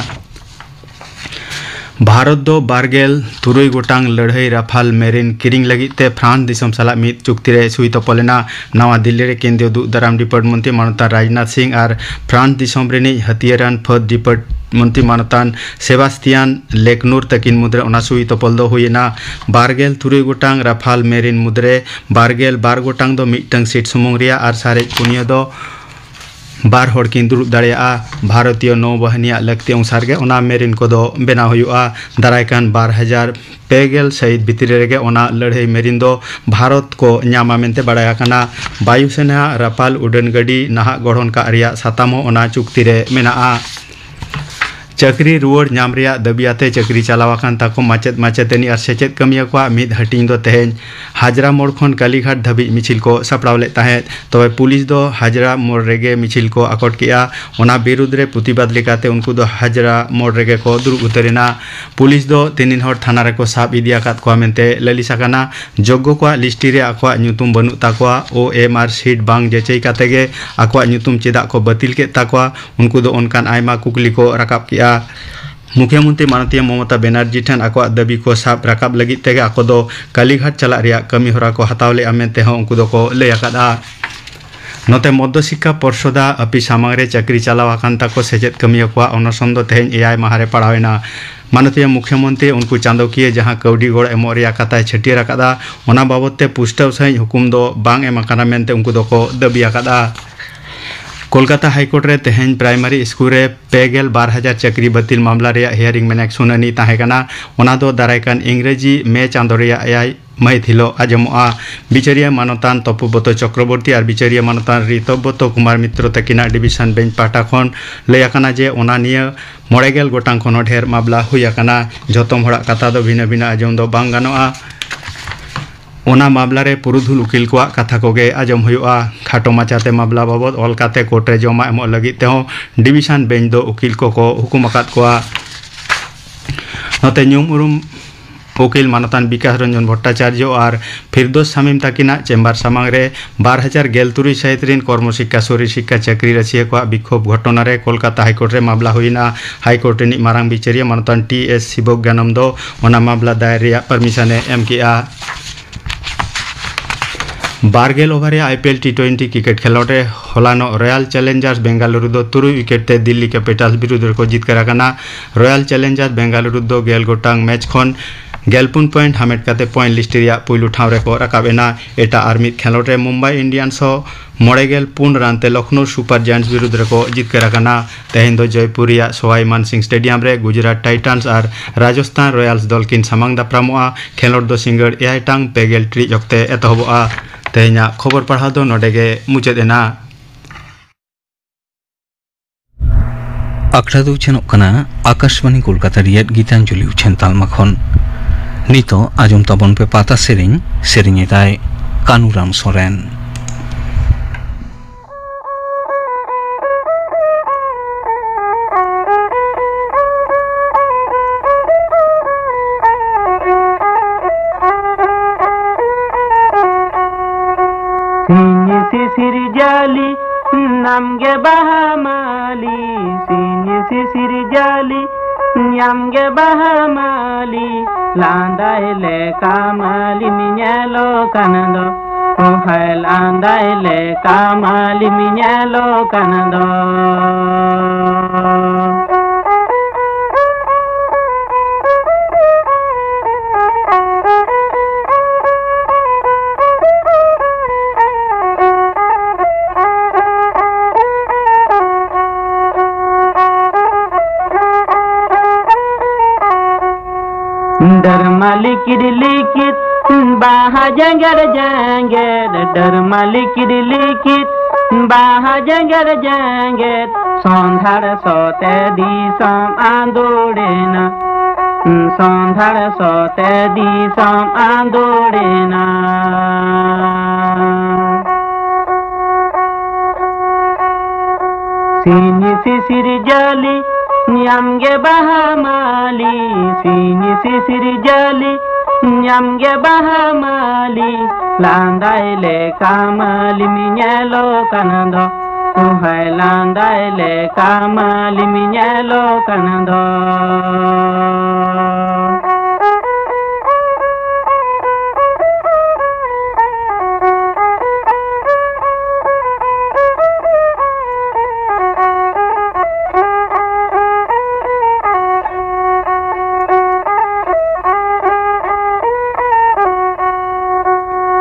ᱵᱷᱟᱨᱚᱛ ᱫᱚ ᱵᱟᱨᱜᱮᱞ ᱛᱩᱨᱩᱭ ᱜᱚᱴᱟᱝ ᱞᱟᱹᱲᱦᱟᱹᱭ ᱨᱟᱯᱷᱟᱞ ᱢᱮᱨᱤᱱ ᱠᱤᱨᱤᱧ ᱞᱟᱹᱜᱤᱫ ᱛᱮ ᱯᱷᱨᱟᱱᱥ ᱫᱤᱥᱚᱢ ᱥᱟᱞᱟᱜ ᱢᱤᱫ ᱪᱩᱠᱛᱤ ᱨᱮ ᱥᱩᱭ ᱛᱚᱯᱚᱞ ᱮᱱᱟ᱾ ᱱᱟᱣᱟ ᱫᱤᱞᱞᱤ ᱨᱮ ᱠᱮᱱᱫᱨᱤᱭᱚ ᱫᱩᱜ ᱫᱟᱨᱟᱢ ᱰᱤᱯᱟᱨᱴ ᱢᱚᱱᱛᱨᱤ ᱢᱟᱱᱚᱛᱟᱱ ᱨᱟᱡᱽᱱᱟᱛᱷ ᱥᱤᱝ ᱟᱨ ᱯᱷᱨᱟᱱᱥ ᱫᱤᱥᱚᱢ ᱨᱤᱱᱤᱡ ᱦᱟᱹᱛᱤᱭᱟᱹᱨᱟᱱ ᱯᱷᱟᱹᱫ ᱰᱤᱯᱟᱨᱴ ᱢᱚᱱᱛᱨᱤ ᱢᱟᱱᱚᱛᱟᱱ ᱥᱮᱵᱟᱥᱛᱤᱭᱟᱱ ᱞᱮᱠᱱᱩᱨ ᱛᱟᱹᱠᱤᱱ ᱢᱩᱫᱽᱨᱮ ᱚᱱᱟ ᱥᱩᱭ ᱛᱚᱯᱚᱞ ᱫᱚ ᱦᱩᱭ ᱮᱱᱟ᱾ ᱵᱟᱨᱜᱮᱞ ᱛᱩᱨᱩᱭ ᱜᱚᱴᱟᱝ ᱨᱟᱯᱷᱟᱞ ᱢᱮᱨᱤᱱ ᱢᱩᱫᱽᱨᱮ ᱵᱟᱨᱜᱮᱞ ᱵᱟᱨ ᱜᱚᱴᱟᱝ ᱫᱚ ᱢᱤᱫᱴᱟᱝ ᱥᱤᱴ ᱥᱩᱢᱩᱝ ᱨᱮᱭᱟᱜ ᱟᱨ ᱥᱟᱨᱮᱡ ᱯᱩᱱᱭᱟᱹ ᱫᱚ ᱵᱟᱨ ᱦᱚᱲ ᱠᱤᱱ ᱫᱩᱲᱩᱵ ᱫᱟᱲᱮᱭᱟᱜᱼᱟ᱾ ᱵᱷᱟᱨᱚᱛᱤᱭᱚ ᱱᱳᱵᱟᱦᱤᱱᱤᱭᱟᱜ ᱞᱟᱹᱠᱛᱤ ᱚᱱᱩᱥᱟᱨ ᱜᱮ ᱚᱱᱟ ᱢᱮᱨᱤᱱ ᱠᱚᱫᱚ ᱵᱮᱱᱟᱣ ᱦᱩᱭᱩᱜᱼᱟ᱾ ᱫᱟᱨᱟᱭ ᱠᱟᱱ ᱵᱟᱨ ᱦᱟᱡᱟᱨ ᱯᱮ ᱜᱮᱞ ᱥᱟᱹᱦᱤᱛ ᱵᱷᱤᱛᱨᱤ ᱨᱮᱜᱮ ᱚᱱᱟ ᱞᱟᱹᱲᱦᱟᱹᱭ ᱢᱮᱨᱤᱱ ᱫᱚ ᱵᱷᱟᱨᱚᱛ ᱠᱚ ᱧᱟᱢᱟ ᱢᱮᱱᱛᱮ ᱵᱟᱲᱟᱭ ᱟᱠᱟᱱᱟ᱾ ᱵᱟᱭᱩ ᱥᱮᱱᱟ ᱨᱟᱯᱷᱟᱞ ᱩᱰᱟᱹᱱ ᱜᱟᱹᱰᱤ ᱱᱟᱦᱟᱜ ᱜᱚᱲᱦᱚᱱ ᱠᱟᱜ ᱨᱮᱭᱟᱜ ᱥᱟᱛᱟᱢ ᱦᱚᱸ ᱚᱱᱟ ᱪᱩᱠᱛᱤ ᱨᱮ ᱢᱮᱱᱟᱜᱼᱟ᱾ ᱪᱟᱹᱠᱨᱤ ᱨᱩᱣᱟᱹᱲ ᱧᱟᱢ ᱨᱮᱭᱟᱜ ᱫᱟᱹᱵᱤ ᱟᱛᱮ ᱪᱟᱹᱠᱨᱤ ᱪᱟᱞᱟᱣ ᱟᱠᱟᱱ ᱛᱟᱠᱚ ᱢᱟᱪᱮᱫ ᱢᱟᱪᱮᱛᱟᱹᱱᱤ ᱟᱨ ᱥᱮᱪᱮᱫ ᱠᱟᱹᱢᱤᱭᱟᱹ ᱠᱚᱣᱟᱜ ᱢᱤᱫ ᱦᱟᱹᱴᱤᱧ ᱫᱚ ᱛᱮᱦᱮᱧ ᱦᱟᱡᱽᱨᱟ ᱢᱳᱲ ᱠᱷᱚᱱ ᱠᱟᱞᱤᱜᱷᱟᱴ ᱫᱷᱟᱹᱵᱤᱡ ᱢᱤᱪᱷᱤᱞ ᱠᱚ ᱥᱟᱯᱲᱟᱣ ᱞᱮᱫ ᱛᱟᱦᱮᱸᱫ᱾ ᱛᱚᱵᱮ ᱯᱩᱞᱤᱥ ᱫᱚ ᱦᱟᱡᱽᱨᱟ ᱢᱳᱲ ᱨᱮᱜᱮ ᱢᱤᱪᱷᱤᱞ ᱠᱚ ᱟᱠᱚᱴ ᱠᱮᱫᱼᱟ᱾ ᱚᱱᱟ ᱵᱤᱨᱩᱫᱽ ᱨᱮ ᱯᱨᱚᱛᱤᱵᱟᱫ ᱞᱮᱠᱟᱛᱮ ᱩᱱᱠᱩ ᱫᱚ ᱦᱟᱡᱽᱨᱟ ᱢᱳᱲ ᱨᱮᱜᱮ ᱠᱚ ᱫᱩᱲᱩᱵ ᱩᱛᱟᱹᱨ ᱮᱱᱟ᱾ ᱯᱩᱞᱤᱥ ᱫᱚ ᱛᱤᱱᱤᱱ ᱦᱚᱲ ᱛᱷᱟᱱᱟ ᱨᱮᱠᱚ ᱥᱟᱵ ᱤᱫᱤ ᱟᱠᱟᱫ ᱠᱚᱣᱟ ᱢᱮᱱᱛᱮ ᱞᱟᱹᱞᱤᱥ ᱟᱠᱟᱱᱟ᱾ ᱡᱳᱜᱽᱜᱚ ᱠᱚᱣᱟᱜ ᱞᱤᱥᱴᱤ ᱨᱮ ᱟᱠᱚᱣᱟᱜ ᱧᱩᱛᱩᱢ ᱵᱟᱹᱱᱩᱜ ᱛᱟᱠᱚᱣᱟ᱾ ᱳ ᱮᱢ ᱟᱨ ᱥᱤᱴ ᱵᱟᱝ ᱡᱟᱪᱟᱭ ᱠᱟᱛᱮ ᱜᱮ ᱟᱠᱚᱣᱟᱜ ᱧᱩᱛᱩᱢ ᱪᱮᱫᱟᱜ ᱠᱚ ᱵᱟᱹᱛᱤᱞ ᱠᱮᱫ ᱛᱟᱠᱚᱣᱟ, ᱩᱱᱠᱩ ᱫᱚ ᱚᱱᱠᱟᱱ ᱟᱭᱢᱟ ᱠᱩᱠᱞᱤ ᱠᱚ ᱨᱟᱠᱟᱵ ᱠᱮᱫᱼᱟ᱾ ᱢᱩᱠᱷᱭᱟᱹᱢᱚᱱᱛᱨᱤ ᱢᱟᱱᱚᱛᱤᱭᱟᱹ ᱢᱚᱢᱚᱛᱟ ᱵᱮᱱᱟᱨᱡᱤ ᱴᱷᱮᱱ ᱟᱠᱚᱣᱟᱜ ᱫᱟᱹᱵᱤ ᱠᱚ ᱥᱟᱵ ᱨᱟᱠᱟᱵ ᱞᱟᱹᱜᱤᱫ ᱛᱮᱜᱮ ᱟᱠᱚ ᱫᱚ ᱠᱟᱞᱤᱜᱷᱟᱴ ᱪᱟᱞᱟᱜ ᱨᱮᱭᱟᱜ ᱠᱟᱹᱢᱤ ᱦᱚᱨᱟ ᱠᱚ ᱦᱟᱛᱟᱣ ᱞᱮᱫᱼᱟ ᱢᱮᱱᱛᱮ ᱦᱚᱸ ᱩᱱᱠᱩ ᱫᱚᱠᱚ ᱞᱟᱹᱭ ᱟᱠᱟᱫᱼᱟ᱾ ᱱᱚᱛᱮ ᱢᱚᱫᱽᱫᱷᱚ ᱥᱤᱠᱠᱷᱟ ᱯᱚᱨᱥᱚᱫᱟᱜ ᱟᱹᱯᱤᱥ ᱥᱟᱢᱟᱝ ᱨᱮ ᱪᱟᱹᱠᱨᱤ ᱪᱟᱞᱟᱣ ᱟᱠᱟᱱ ᱛᱟᱠᱚ ᱥᱮᱪᱮᱫ ᱠᱟᱹᱢᱤᱭᱟᱹ ᱠᱚᱣᱟᱜ ᱚᱱᱚᱥᱚᱱ ᱫᱚ ᱛᱮᱦᱮᱧ ᱮᱭᱟᱭ ᱢᱟᱦᱟ ᱨᱮ ᱯᱟᱲᱟᱣ ᱮᱱᱟ᱾ ᱢᱟᱱᱚᱛᱤᱭᱟᱹ ᱢᱩᱠᱷᱭᱟᱹᱢᱚᱱᱛᱨᱤ ᱩᱱᱠᱩ ᱪᱟᱸᱫᱚᱠᱤᱭᱟᱹ ᱡᱟᱦᱟᱸ ᱠᱟᱹᱣᱰᱤ ᱜᱚᱲ ᱮᱢᱚᱜ ᱨᱮᱭᱟᱜ ᱠᱟᱛᱷᱟᱭ ᱪᱷᱟᱹᱴᱭᱟᱹᱨ ᱟᱠᱟᱫᱼᱟ, ᱚᱱᱟ ᱵᱟᱵᱚᱛ ᱛᱮ ᱯᱩᱥᱴᱟᱹᱣ ᱥᱟᱺᱦᱤᱡ ᱦᱩᱠᱩᱢ ᱫᱚ ᱵᱟᱝ ᱮᱢ ᱟᱠᱟᱱᱟ ᱢᱮᱱᱛᱮ ᱩᱱᱠᱩ ᱫᱚᱠᱚ ᱫᱟᱹᱵᱤ ᱟᱠᱟᱫᱼᱟ᱾ ᱠᱳᱞᱠᱟᱛᱟ ᱦᱟᱭᱠᱳᱨᱴ ᱨᱮ ᱛᱮᱦᱮᱧ ᱯᱨᱟᱭᱢᱟᱨᱤ ᱥᱠᱩᱞ ᱨᱮ ᱯᱮ ᱜᱮᱞ ᱵᱟᱨ ᱦᱟᱡᱟᱨ ᱪᱟᱹᱠᱨᱤ ᱵᱟᱹᱛᱤᱞ ᱢᱟᱢᱞᱟ ᱨᱮᱭᱟᱜ ᱦᱤᱭᱟᱨᱤᱝ ᱢᱮᱱᱮᱠ ᱥᱩᱱᱟᱹᱱᱤ ᱛᱟᱦᱮᱸ ᱠᱟᱱᱟ᱾ ᱚᱱᱟ ᱫᱚ ᱫᱟᱨᱟᱭ ᱠᱟᱱ ᱤᱝᱨᱮᱡᱤ ᱢᱮ ᱪᱟᱸᱫᱚ ᱨᱮᱭᱟᱜ ᱮᱭᱟᱭ ᱢᱟᱹᱦᱤᱛ ᱦᱤᱞᱳᱜ ᱟᱸᱡᱚᱢᱚᱜᱼᱟ᱾ ᱵᱤᱪᱟᱹᱨᱤᱭᱟᱹ ᱢᱟᱱᱚᱛᱟᱱ ᱛᱚᱯᱚᱵᱨᱚᱛᱚ ᱪᱚᱠᱨᱚᱵᱚᱨᱛᱤ ᱟᱨ ᱵᱤᱪᱟᱹᱨᱤᱭᱟᱹ ᱢᱟᱱᱚᱛᱟᱱ ᱨᱤᱛᱚᱵᱨᱚᱛᱚ ᱠᱩᱢᱟᱨ ᱢᱤᱛᱨᱚ ᱛᱟᱹᱠᱤᱱᱟᱜ ᱰᱤᱵᱤᱥᱚᱱ ᱵᱮᱧᱪ ᱯᱟᱦᱴᱟ ᱠᱷᱚᱱ ᱞᱟᱹᱭ ᱟᱠᱟᱱᱟ ᱡᱮ ᱚᱱᱟ ᱱᱤᱭᱟᱹ ᱢᱚᱬᱮ ᱜᱮᱞ ᱜᱚᱴᱟᱝ ᱠᱷᱚᱱ ᱦᱚᱸ ᱰᱷᱮᱨ ᱢᱟᱢᱞᱟ ᱦᱩᱭ ᱟᱠᱟᱱᱟ᱾ ᱡᱷᱚᱛᱚᱢ ᱦᱚᱲᱟᱜ ᱠᱟᱛᱷᱟ ᱫᱚ ᱵᱷᱤᱱᱟᱹ ᱵᱷᱤᱱᱟᱹ ᱟᱸᱡᱚᱢ ᱫᱚ ᱵᱟᱝ ᱜᱟᱱᱚᱜᱼᱟ᱾ ᱚᱱᱟ ᱢᱟᱢᱞᱟ ᱨᱮ ᱯᱩᱨᱩᱫᱷᱩᱞ ᱩᱠᱤᱞ ᱠᱚᱣᱟᱜ ᱠᱟᱛᱷᱟ ᱠᱚᱜᱮ ᱟᱸᱡᱚᱢ ᱦᱩᱭᱩᱜᱼᱟ᱾ ᱠᱷᱟᱴᱚ ᱢᱟᱪᱷᱟᱛᱮ ᱢᱟᱢᱞᱟ ᱵᱟᱵᱚᱫ ᱚᱞ ᱠᱟᱛᱮ ᱠᱳᱨᱴ ᱨᱮ ᱡᱚᱢᱟ ᱮᱢᱚᱜ ᱞᱟᱹᱜᱤᱫ ᱛᱮᱦᱚᱸ ᱰᱤᱵᱤᱥᱚᱱ ᱵᱮᱧᱪ ᱫᱚ ᱩᱠᱤᱞ ᱠᱚᱠᱚ ᱦᱩᱠᱩᱢ ᱟᱠᱟᱫ ᱠᱚᱣᱟ᱾ ᱱᱚᱛᱮ ᱧᱩᱢ ᱩᱨᱩᱢ ᱩᱠᱤᱞ ᱢᱟᱱᱚᱛᱟᱱ ᱵᱤᱠᱟᱥ ᱨᱚᱧᱡᱚᱱ ᱵᱷᱚᱴᱴᱟᱪᱟᱨᱡᱚ ᱟᱨ ᱯᱷᱤᱨᱫᱳᱥ ᱥᱟᱢᱤᱢ ᱛᱟᱹᱠᱤᱱᱟᱜ ᱪᱮᱢᱵᱟᱨ ᱥᱟᱢᱟᱝ ᱨᱮ ᱵᱟᱨ ᱦᱟᱡᱟᱨ ᱜᱮᱞ ᱛᱩᱨᱩᱭ ᱥᱟᱹᱦᱤᱛ ᱨᱤᱱ ᱠᱚᱨᱢᱚ ᱥᱤᱠᱠᱷᱟ ᱥᱚᱨᱤ ᱥᱤᱠᱠᱷᱟ ᱪᱟᱹᱠᱨᱤ ᱨᱟᱹᱥᱤᱭᱟᱹ ᱠᱚᱣᱟᱜ ᱵᱤᱠᱠᱷᱳᱵ ᱜᱷᱚᱴᱚᱱᱟ ᱨᱮ ᱠᱳᱞᱠᱟᱛᱟ ᱦᱟᱭᱠᱳᱨᱴ ᱨᱮ ᱢᱟᱢᱞᱟ ᱦᱩᱭᱮᱱᱟ᱾ ᱦᱟᱭᱠᱳᱨᱴ ᱨᱤᱱᱤᱡ ᱢᱟᱨᱟᱝ ᱵᱤᱪᱟᱹᱨᱤᱭᱟᱹ ᱢᱟᱱᱚᱛᱟᱱ ᱴᱤ ᱮᱥ ᱥᱤᱵᱚᱜᱽᱜᱟᱱᱚᱱᱫᱚ ᱚᱱᱟ ᱢᱟᱢᱞᱟ ᱫᱟᱭᱮᱨ ᱨᱮᱭᱟᱜ ᱯᱟᱨᱢᱤᱥᱚᱱ ᱮ ᱮᱢ ᱠᱮᱜᱼᱟ᱾ ᱵᱟᱨ ᱜᱮᱞ ᱳᱵᱷᱟᱨ ᱨᱮᱭᱟᱜ I P L T twenty cricket ᱠᱷᱮᱞᱳᱰ ᱨᱮ ᱦᱚᱞᱟᱱᱚᱜ ᱨᱚᱭᱟᱞ ᱪᱮᱞᱮᱧᱡᱟᱨᱥ ᱵᱮᱝᱜᱟᱞᱩᱨᱩ ᱫᱚ ᱛᱩᱨᱩᱭ ᱣᱤᱠᱮᱴ ᱛᱮ ᱫᱤᱞᱞᱤ ᱠᱮᱯᱤᱴᱟᱞᱥ ᱵᱤᱨᱩᱫᱷ ᱨᱮᱠᱚ ᱡᱤᱛᱠᱟᱹᱨ ᱟᱠᱟᱱᱟ᱾ ᱨᱚᱭᱟᱞ ᱪᱮᱞᱮᱧᱡᱟᱨᱥ ᱵᱮᱝᱜᱟᱞᱩᱨᱩ ᱫᱚ ᱜᱮᱞ ᱜᱚᱴᱟᱝ ᱢᱮᱪ ᱠᱷᱚᱱ ᱜᱮᱞ ᱯᱩᱱ ᱯᱚᱭᱮᱱᱴ ᱦᱟᱢᱮᱴ ᱠᱟᱛᱮ ᱯᱚᱭᱮᱱᱴ ᱞᱤᱥᱴ ᱨᱮᱭᱟᱜ ᱯᱩᱭᱞᱩ ᱴᱷᱟᱶ ᱨᱮᱠᱚ ᱨᱟᱠᱟᱵ ᱮᱱᱟ᱾ ᱮᱴᱟᱜ ᱟᱨ ᱢᱤᱫ ᱠᱷᱮᱞᱳᱰ ᱨᱮ ᱢᱩᱢᱵᱟᱭ ᱤᱱᱰᱤᱭᱟᱱᱥ ᱦᱚᱸ ᱢᱚᱬᱮ ᱜᱮᱞ ᱯᱩᱱ ᱨᱟᱱ ᱛᱮ ᱞᱚᱠᱷᱱᱳ ᱥᱩᱯᱟᱨ ᱡᱟᱭᱮᱱᱴᱥ ᱵᱤᱨᱩᱫᱷ ᱨᱮᱠᱚ ᱡᱤᱛᱠᱟᱹᱨ ᱟᱠᱟᱱᱟ᱾ ᱛᱮᱦᱮᱧ ᱫᱚ ᱡᱚᱭᱯᱩᱨ ᱨᱮᱭᱟᱜ ᱥᱚᱣᱟᱭ ᱢᱟᱱᱥᱤᱝ ᱥᱴᱮᱰᱤᱭᱟᱢ ᱨᱮ ᱜᱩᱡᱽᱨᱟᱴ ᱴᱟᱭᱴᱟᱱᱥ ᱟᱨ ᱨᱟᱡᱚᱥᱛᱷᱟᱱ ᱨᱚᱭᱟᱞᱥ ᱫᱚᱞ ᱠᱤᱱ ᱥᱟᱢᱟᱝ ᱫᱟᱯᱨᱟᱢᱚᱜᱼᱟ᱾ ᱠᱷᱮᱞᱳᱰ ᱫᱚ ᱥᱤᱸᱜᱟᱹᱲ ᱮᱭᱟᱭ ᱴᱟᱲᱟᱝ ᱯᱮ ᱜᱮᱞ ᱴᱤᱲᱤᱡ ᱚᱠᱛᱮ ᱮᱛᱚᱦᱚᱵᱚᱜᱼᱟ᱾ ᱛᱮᱦᱮᱧᱟᱜ ᱠᱷᱚᱵᱚᱨ ᱯᱟᱲᱦᱟᱣ ᱫᱚ ᱱᱚᱰᱮ ᱜᱮ ᱢᱩᱪᱟᱹᱫ ᱮᱱᱟ᱾ ᱟᱠᱷᱲᱟ ᱫᱚ ᱩᱪᱷᱟᱹᱱᱚᱜ ᱠᱟᱱᱟ ᱟᱠᱟᱥᱵᱟᱱᱤ ᱠᱳᱞᱠᱟᱛᱟ ᱨᱮᱭᱟᱜ ᱜᱤᱛᱟᱧᱡᱚᱞᱤ ᱩᱪᱷᱟᱹᱱ ᱛᱟᱞᱢᱟ ᱠᱷᱚᱱ᱾ ᱱᱤᱛᱚᱜ ᱟᱸᱡᱚᱢ ᱛᱟᱵᱚᱱ ᱯᱮ ᱯᱟᱛᱟ ᱥᱮᱨᱮᱧ, ᱥᱮᱨᱮᱧ ᱮᱫᱟᱭ ᱠᱟᱱᱩᱨᱟᱢ ᱥᱚᱨᱮᱱ᱾ ᱥᱤᱧ ᱥᱤᱥᱤᱨ ᱡᱟᱹᱞᱤ ᱱᱟᱢ ᱜᱮ ᱵᱟᱦᱟ ᱢᱟᱹᱞᱤ, ᱥᱤᱧ ᱥᱤᱥᱤᱨ ᱡᱟᱹᱞᱤ ᱧᱟᱢ ᱜᱮ ᱵᱟᱦᱟ ᱢᱟᱹᱞᱤ, ᱞᱟᱸᱫᱟᱭ ᱞᱮᱠᱟ ᱢᱟᱹᱞᱤᱢ ᱧᱮᱞᱚᱜ ᱠᱟᱱ ᱫᱚ, ᱚ ᱦᱟᱭ ᱞᱟᱸᱫᱟᱭ ᱞᱮᱠᱟ ᱢᱟᱹᱞᱤᱢ ᱧᱮᱞᱚᱜ ᱠᱟᱱ ᱫᱚ᱾ ᱰᱟᱹᱨᱢᱟ ᱞᱤᱠᱤᱫ ᱞᱤᱠᱤᱫ ᱵᱟᱦᱟ ᱡᱮᱸᱜᱮᱫ ᱡᱮᱸᱜᱮᱫ, ᱰᱟᱹᱨᱢᱟ ᱞᱤᱠᱤᱫ ᱞᱤᱠᱤᱫ ᱵᱟᱦᱟ ᱡᱮᱸᱜᱮᱫ ᱡᱮᱸᱜᱮᱫ, ᱥᱚᱸᱫᱷᱟᱲ ᱥᱚᱛᱮ ᱫᱤᱥᱚᱢ ᱟᱸᱫᱳᱲᱮᱱᱟ, ᱥᱚᱸᱫᱷᱟᱲ ᱥᱚᱛᱮ ᱫᱤᱥᱚᱢ ᱟᱸᱫᱳᱲᱮᱱᱟ᱾ ᱥᱤᱧ ᱥᱤᱥᱤᱨ ᱡᱟᱹᱞᱤ ᱧᱟᱢ ᱜᱮ ᱵᱟᱦᱟ ᱢᱟᱹᱞᱤ, ᱥᱤᱧ ᱥᱤᱥᱤᱨ ᱡᱟᱹᱞᱤ, ᱧᱟᱢ ᱜᱮ ᱵᱟᱦᱟ ᱢᱟᱹᱞᱤ, ᱞᱟᱸᱫᱟᱭ ᱞᱮᱠᱟ ᱢᱟᱹᱞᱤᱢ ᱧᱮᱞᱚᱜ ᱠᱟᱱ ᱫᱚ, ᱛᱩᱦᱟᱭ ᱞᱟᱸᱫᱟᱭ ᱞᱮᱠᱟ ᱢᱟᱹᱞᱤᱢ ᱧᱮᱞᱚᱜ ᱠᱟᱱ ᱫᱚ᱾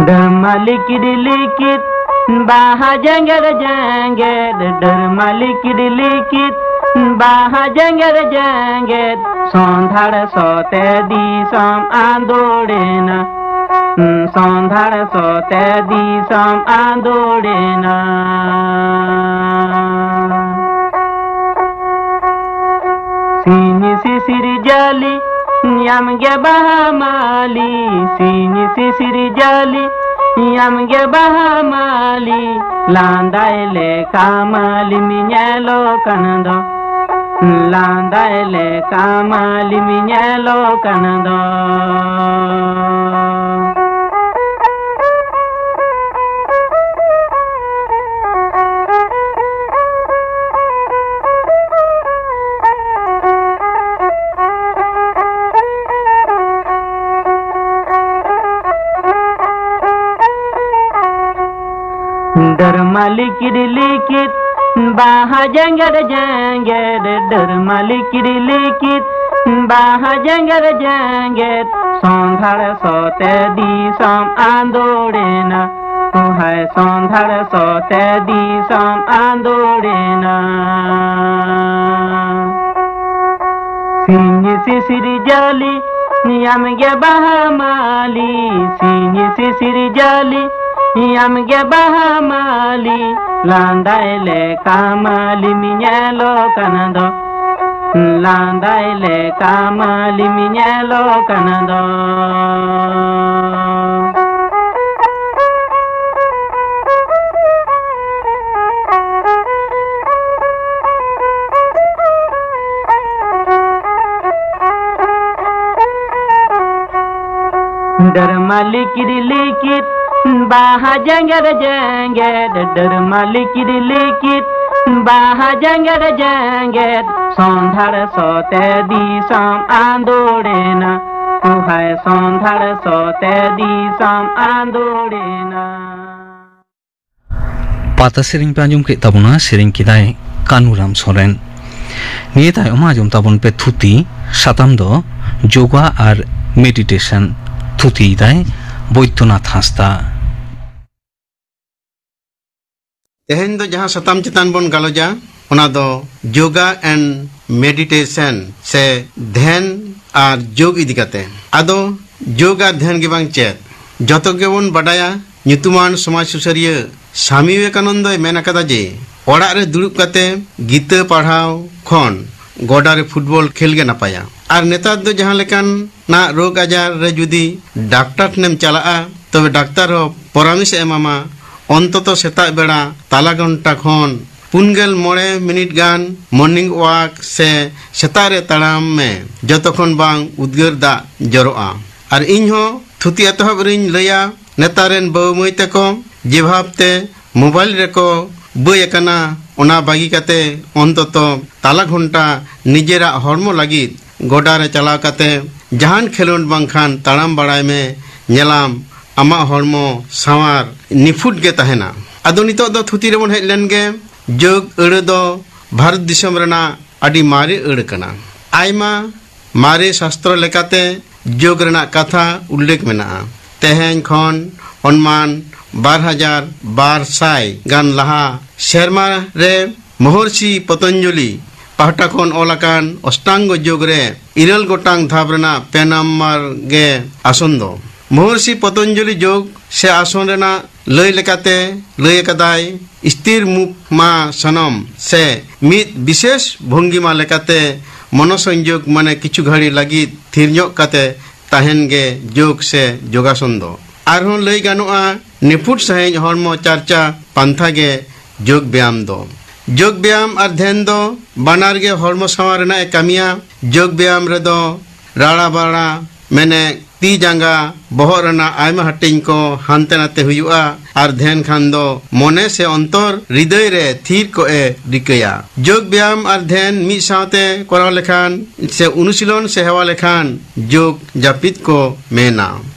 ᱰᱟᱹᱨᱢᱟ ᱞᱤᱠᱤᱰ ᱞᱤᱠᱤᱰ, ᱵᱟᱦᱟ ᱡᱮᱸᱜᱮᱫ ᱡᱮᱸᱜᱮᱫ, ᱰᱟᱹᱨᱢᱟ ᱞᱤᱠᱤᱰ ᱞᱤᱠᱤᱰ, ᱵᱟᱦᱟ ᱡᱮᱸᱜᱮᱫ ᱡᱮᱸᱜᱮᱫ, ᱥᱚᱸᱫᱷᱟᱲ ᱥᱚᱛᱮ ᱫᱤᱥᱚᱢ ᱟᱸᱫᱳᱲᱮᱱᱟ, ᱥᱚᱸᱫᱷᱟᱲ ᱥᱚᱛᱮ ᱫᱤᱥᱚᱢ ᱟᱸᱫᱳᱲᱮᱱᱟ᱾ ᱥᱤᱧ ᱥᱤᱥᱤᱨ ᱡᱟᱹᱞᱤ, ᱧᱟᱢ ᱜᱮ ᱵᱟᱦᱟ ᱢᱟᱹᱞᱤ, ᱥᱤᱧ ᱥᱤᱥᱤᱨ ᱡᱟᱹᱞᱤ, ᱧᱟᱢ ᱜᱮ ᱵᱟᱦᱟ ᱢᱟᱹᱞᱤ, ᱞᱟᱸᱫᱟᱭ ᱞᱮᱠᱟ ᱢᱟᱹᱞᱤᱢ ᱧᱮᱞᱚᱜ ᱠᱟᱱ ᱫᱚ, ᱞᱟᱸᱫᱟᱭ ᱞᱮᱠᱟ ᱢᱟᱹᱞᱤᱢ ᱧᱮᱞᱚᱜ ᱠᱟᱱ ᱫᱚ᱾ ᱰᱟᱹᱨᱢᱟ ᱞᱤᱠᱤᱰ ᱞᱤᱠᱤᱰ, ᱵᱟᱦᱟ ᱡᱮᱸᱜᱮᱫ ᱡᱮᱸᱜᱮᱫ, ᱰᱟᱹᱨᱢᱟ ᱞᱤᱠᱤᱰ ᱞᱤᱠᱤᱰ, ᱵᱟᱦᱟ ᱡᱮᱸᱜᱮᱫ ᱡᱮᱸᱜᱮᱫ, ᱥᱚᱸᱫᱷᱟᱲ ᱥᱚᱛᱮ ᱫᱤᱥᱚᱢ ᱟᱸᱫᱳᱲᱮᱱᱟ, ᱛᱩᱦᱟᱭ ᱥᱚᱸᱫᱷᱟᱲ ᱥᱚᱛᱮ ᱫᱤᱥᱚᱢ ᱟᱸᱫᱳᱲᱮᱱᱟ᱾ ᱥᱤᱧ ᱥᱤᱥᱤᱨ ᱡᱟᱹᱞᱤ, ᱧᱟᱢ ᱜᱮ ᱵᱟᱦᱟ ᱢᱟᱹᱞᱤ, ᱥᱤᱧ ᱥᱤᱥᱤᱨ ᱡᱟᱹᱞᱤ, ᱧᱟᱢ ᱜᱮ ᱵᱟᱦᱟ ᱢᱟᱹᱞᱤ, ᱞᱟᱸᱫᱟᱭ ᱞᱮᱠᱟ ᱢᱟᱹᱞᱤᱢ ᱧᱮᱞᱚᱜ ᱠᱟᱱ ᱫᱚ, ᱞᱟᱸᱫᱟᱭ ᱞᱮᱠᱟ ᱢᱟᱹᱞᱤᱢ ᱧᱮᱞᱚᱜ ᱠᱟᱱ ᱫᱚ᱾ ᱰᱟᱹᱨᱢᱟ ᱞᱤᱠᱤᱫ ᱞᱤᱠᱤᱫ, ᱵᱟᱦᱟ ᱡᱮᱸᱜᱮᱫ ᱡᱮᱸᱜᱮᱫ, ᱰᱟᱹᱨᱢᱟ ᱞᱤᱠᱤᱫ ᱞᱤᱠᱤᱫ, ᱵᱟᱦᱟ ᱡᱮᱸᱜᱮᱫ ᱡᱮᱸᱜᱮᱫ, ᱥᱚᱸᱫᱷᱟᱲ ᱥᱚᱛᱮ ᱫᱤᱥᱚᱢ ᱟᱸᱫᱳᱲᱮᱱᱟ, ᱩᱦᱟᱭ ᱥᱚᱸᱫᱷᱟᱲ ᱥᱚᱛᱮ ᱫᱤᱥᱚᱢ ᱟᱸᱫᱳᱲᱮᱱᱟ᱾ ᱯᱟᱛᱟ ᱥᱮᱨᱮᱧ ᱯᱮ ᱟᱸᱡᱚᱢ ᱠᱮᱫ ᱛᱟᱵᱚᱱᱟ, ᱥᱮᱨᱮᱧ ᱠᱮᱫᱟᱭ ᱠᱟᱹᱱᱩᱨᱟᱢ ᱥᱚᱨᱮᱱ᱾ ᱱᱤᱭᱟᱹ ᱛᱟᱭᱚᱢ ᱟᱸᱡᱚᱢ ᱛᱟᱵᱚᱱ ᱯᱮ ᱛᱷᱩᱛᱤ, ᱥᱟᱛᱟᱢ ᱫᱚ ᱡᱳᱜᱟ ᱟᱨ ᱢᱮᱰᱤᱴᱮᱥᱚᱱ᱾ ᱛᱷᱩᱛᱤᱭᱮᱫᱟᱭ ᱵᱳᱭᱫᱚᱱᱟᱛᱷ ᱦᱟᱸᱥᱫᱟ᱾ ᱛᱮᱦᱮᱧ ᱫᱚ ᱡᱟᱦᱟᱸ ᱥᱟᱛᱟᱢ ᱪᱮᱛᱟᱱ ᱵᱚᱱ ᱜᱟᱞᱚᱪᱟ, ᱚᱱᱟ ᱫᱚ ᱡᱳᱜᱟ and ᱢᱮᱰᱤᱴᱮᱥᱚᱱ ᱥᱮ ᱫᱷᱮᱱ ᱟᱨ ᱡᱳᱜ ᱤᱫᱤ ᱠᱟᱛᱮ᱾ ᱟᱫᱚ ᱡᱳᱜ ᱟᱨ ᱫᱷᱮᱱ ᱜᱮ ᱵᱟᱝ ᱪᱮᱫ, ᱡᱚᱛᱚ ᱜᱮᱵᱚᱱ ᱵᱟᱰᱟᱭᱟ, ᱧᱩᱛᱩᱢᱟᱱ ᱥᱚᱢᱟᱡᱽ ᱥᱩᱥᱟᱹᱨᱤᱭᱟᱹ ᱥᱟᱢᱤ ᱵᱤᱵᱮᱠᱟᱱᱚᱱᱫᱚᱭ ᱢᱮᱱ ᱟᱠᱟᱫᱟ ᱡᱮ ᱚᱲᱟᱜ ᱨᱮ ᱫᱩᱲᱩᱵ ᱠᱟᱛᱮ ᱜᱤᱛᱟᱹ ᱯᱟᱲᱦᱟᱣ ᱠᱷᱚᱱ ᱜᱚᱰᱟ ᱨᱮ ᱯᱷᱩᱴᱵᱚᱞ ᱠᱷᱮᱞ ᱜᱮ ᱱᱟᱯᱟᱭᱟ᱾ ᱟᱨ ᱱᱮᱛᱟᱨ ᱫᱚ ᱡᱟᱦᱟᱸ ᱞᱮᱠᱟᱱᱟᱜ ᱨᱳᱜᱽ ᱟᱡᱟᱨ ᱨᱮ ᱡᱩᱫᱤ ᱰᱟᱠᱛᱟᱨ ᱴᱷᱮᱱᱮᱢ ᱪᱟᱞᱟᱜᱼᱟ, ᱛᱚᱵᱮ ᱰᱟᱠᱛᱟᱨ ᱦᱚᱸ ᱯᱚᱨᱟᱢᱮᱥ ᱮ ᱮᱢᱟᱢᱟ, ᱚᱱᱛᱚᱛᱚ ᱥᱮᱛᱟᱜ ᱵᱮᱲᱟ ᱛᱟᱞᱟ ᱜᱷᱚᱱᱴᱟ ᱠᱷᱚᱱ ᱯᱩᱱ ᱜᱮᱞ ᱢᱚᱬᱮ ᱢᱤᱱᱤᱴ ᱜᱟᱱ ᱢᱚᱨᱱᱤᱝ ᱣᱟᱠ ᱥᱮ ᱥᱮᱛᱟᱜ ᱨᱮ ᱛᱟᱲᱟᱢ ᱢᱮ, ᱡᱚᱛᱚ ᱠᱷᱚᱱ ᱵᱟᱝ ᱩᱫᱽᱜᱟᱹᱨ ᱫᱟᱜ ᱡᱚᱨᱚᱜᱼᱟ᱾ ᱟᱨ ᱤᱧ ᱦᱚᱸ ᱛᱷᱩᱛᱤ ᱮᱛᱚᱦᱚᱵ ᱨᱤᱧ ᱞᱟᱹᱭᱟ, ᱱᱮᱛᱟᱨ ᱨᱮᱱ ᱵᱟᱹᱵᱩ ᱢᱟᱹᱭ ᱛᱟᱠᱚ ᱡᱮ ᱵᱷᱟᱵᱽ ᱛᱮ ᱢᱳᱵᱟᱭᱤᱞ ᱨᱮᱠᱚ ᱵᱟᱹᱭ ᱟᱠᱟᱱᱟ, ᱚᱱᱟ ᱵᱟᱹᱜᱤ ᱠᱟᱛᱮ ᱚᱱᱛᱚᱛᱚ ᱛᱟᱞᱟ ᱜᱷᱚᱱᱴᱟ ᱱᱤᱡᱮᱨᱟᱜ ᱦᱚᱲᱢᱚ ᱞᱟᱹᱜᱤᱫ ᱜᱚᱰᱟ ᱨᱮ ᱪᱟᱞᱟᱣ ᱠᱟᱛᱮ ᱡᱟᱦᱟᱱ ᱠᱷᱮᱞᱳᱰ ᱵᱟᱝᱠᱷᱟᱱ ᱛᱟᱲᱟᱢ ᱵᱟᱲᱟᱭ ᱢᱮ, ᱧᱮᱞᱟᱢ ᱟᱢᱟᱜ ᱦᱚᱲᱢᱚ ᱥᱟᱶᱟᱨ ᱱᱤᱯᱷᱩᱴ ᱜᱮ ᱛᱟᱦᱮᱱᱟ᱾ ᱟᱫᱚ ᱱᱤᱛᱚᱜ ᱫᱚ ᱛᱷᱩᱛᱤ ᱨᱮᱵᱚᱱ ᱦᱮᱡ ᱞᱮᱱ ᱜᱮ᱾ ᱡᱳᱜᱽ ᱟᱹᱲᱟᱹ ᱫᱚ ᱵᱷᱟᱨᱚᱛ ᱫᱤᱥᱚᱢ ᱨᱮᱱᱟᱜ ᱟᱹᱰᱤ ᱢᱟᱨᱮ ᱟᱹᱲᱟᱹ ᱠᱟᱱᱟ᱾ ᱟᱭᱢᱟ ᱢᱟᱨᱮ ᱥᱟᱥᱛᱨᱚ ᱞᱮᱠᱟᱛᱮ ᱡᱳᱜᱽ ᱨᱮᱱᱟᱜ ᱠᱟᱛᱷᱟ ᱩᱞᱞᱮᱠᱷ ᱢᱮᱱᱟᱜᱼᱟ᱾ ᱛᱮᱦᱮᱧ ᱠᱷᱚᱱ ᱚᱱᱢᱟᱱ ᱵᱟᱨ ᱦᱟᱡᱟᱨ ᱵᱟᱨ ᱥᱟᱭ ᱜᱟᱱ ᱞᱟᱦᱟ ᱥᱮᱨᱢᱟ ᱨᱮ ᱢᱚᱦᱚᱨᱥᱤ ᱯᱚᱛᱚᱧᱡᱚᱞᱤ ᱯᱟᱦᱴᱟ ᱠᱷᱚᱱ ᱚᱞ ᱟᱠᱟᱱ ᱚᱥᱴᱟᱝᱜᱚ ᱡᱳᱜᱽ ᱨᱮ ᱤᱨᱟᱹᱞ ᱜᱚᱴᱟᱝ ᱫᱷᱟᱯ ᱨᱮᱱᱟᱜ ᱯᱮ ᱱᱟᱢᱵᱟᱨ ᱜᱮ ᱟᱥᱚᱱ ᱫᱚ᱾ ᱢᱚᱦᱚᱨᱥᱤ ᱯᱚᱛᱚᱧᱡᱚᱞᱤ ᱡᱳᱜᱽ ᱥᱮ ᱟᱥᱚᱱ ᱨᱮᱱᱟᱜ ᱞᱟᱹᱭ ᱞᱮᱠᱟᱛᱮ ᱞᱟᱹᱭ ᱟᱠᱟᱫᱟᱭ, ᱥᱛᱷᱤᱨ ᱢᱩᱠᱢᱟᱥᱚᱱᱚᱢ ᱥᱮ ᱢᱤᱫ ᱵᱤᱥᱮᱥ ᱵᱷᱚᱝᱜᱤᱢᱟ ᱞᱮᱠᱟᱛᱮ ᱢᱚᱱᱚᱥᱚᱝᱡᱳᱜᱽ, ᱢᱟᱱᱮ ᱠᱤᱪᱷᱩ ᱜᱷᱟᱹᱲᱤ ᱞᱟᱹᱜᱤᱫ ᱛᱷᱤᱨ ᱧᱚᱜ ᱠᱟᱛᱮ ᱛᱟᱦᱮᱱ ᱜᱮ ᱡᱳᱜᱽ ᱥᱮ ᱡᱳᱜᱟᱥᱚᱱ ᱫᱚ᱾ ᱟᱨᱦᱚᱸ ᱞᱟᱹᱭ ᱜᱟᱱᱚᱜᱼᱟ, ᱱᱤᱯᱷᱩᱴ ᱥᱟᱺᱦᱤᱡ ᱦᱚᱲᱢᱚ ᱪᱟᱨᱪᱟ ᱯᱟᱱᱛᱷᱟ ᱜᱮ ᱡᱳᱜᱽ ᱵᱮᱭᱟᱢ ᱫᱚ᱾ ᱡᱳᱜᱽ ᱵᱮᱭᱟᱢ ᱟᱨ ᱫᱷᱮᱱ ᱫᱚ ᱵᱟᱱᱟᱨ ᱜᱮ ᱦᱚᱲᱢᱚ ᱥᱟᱶᱟᱨ ᱨᱮᱱᱟᱜ ᱮ ᱠᱟᱹᱢᱤᱭᱟ᱾ ᱡᱳᱜᱽ ᱵᱮᱭᱟᱢ ᱨᱮᱫᱚ ᱨᱟᱲᱟ ᱵᱟᱲᱟ, ᱢᱮᱱᱮ ᱛᱤ ᱡᱟᱸᱜᱟ, ᱵᱚᱦᱚᱜ ᱨᱮᱱᱟᱜ ᱟᱭᱢᱟ ᱦᱟᱹᱴᱤᱧ ᱠᱚ ᱦᱟᱱᱛᱮ ᱱᱟᱛᱮ ᱦᱩᱭᱩᱜᱼᱟ᱾ ᱟᱨ ᱫᱷᱮᱱ ᱠᱷᱟᱱ ᱫᱚ ᱢᱚᱱᱮ ᱥᱮ ᱚᱱᱛᱚᱨ ᱦᱨᱤᱫᱟᱹᱭ ᱨᱮ ᱛᱷᱤᱨ ᱠᱚᱜ ᱮ ᱨᱤᱠᱟᱹᱭᱟ᱾ ᱡᱳᱜᱽ ᱵᱮᱭᱟᱢ ᱟᱨ ᱫᱷᱮᱱ ᱢᱤᱫ ᱥᱟᱶᱛᱮ ᱠᱚᱨᱟᱣ ᱞᱮᱠᱷᱟᱱ ᱥᱮ ᱚᱱᱩᱥᱤᱞᱚᱱ ᱥᱮ ᱦᱮᱣᱟ ᱞᱮᱠᱷᱟᱱ ᱡᱳᱜᱽ ᱡᱟᱹᱯᱤᱫ ᱠᱚ ᱢᱮᱱᱟ᱾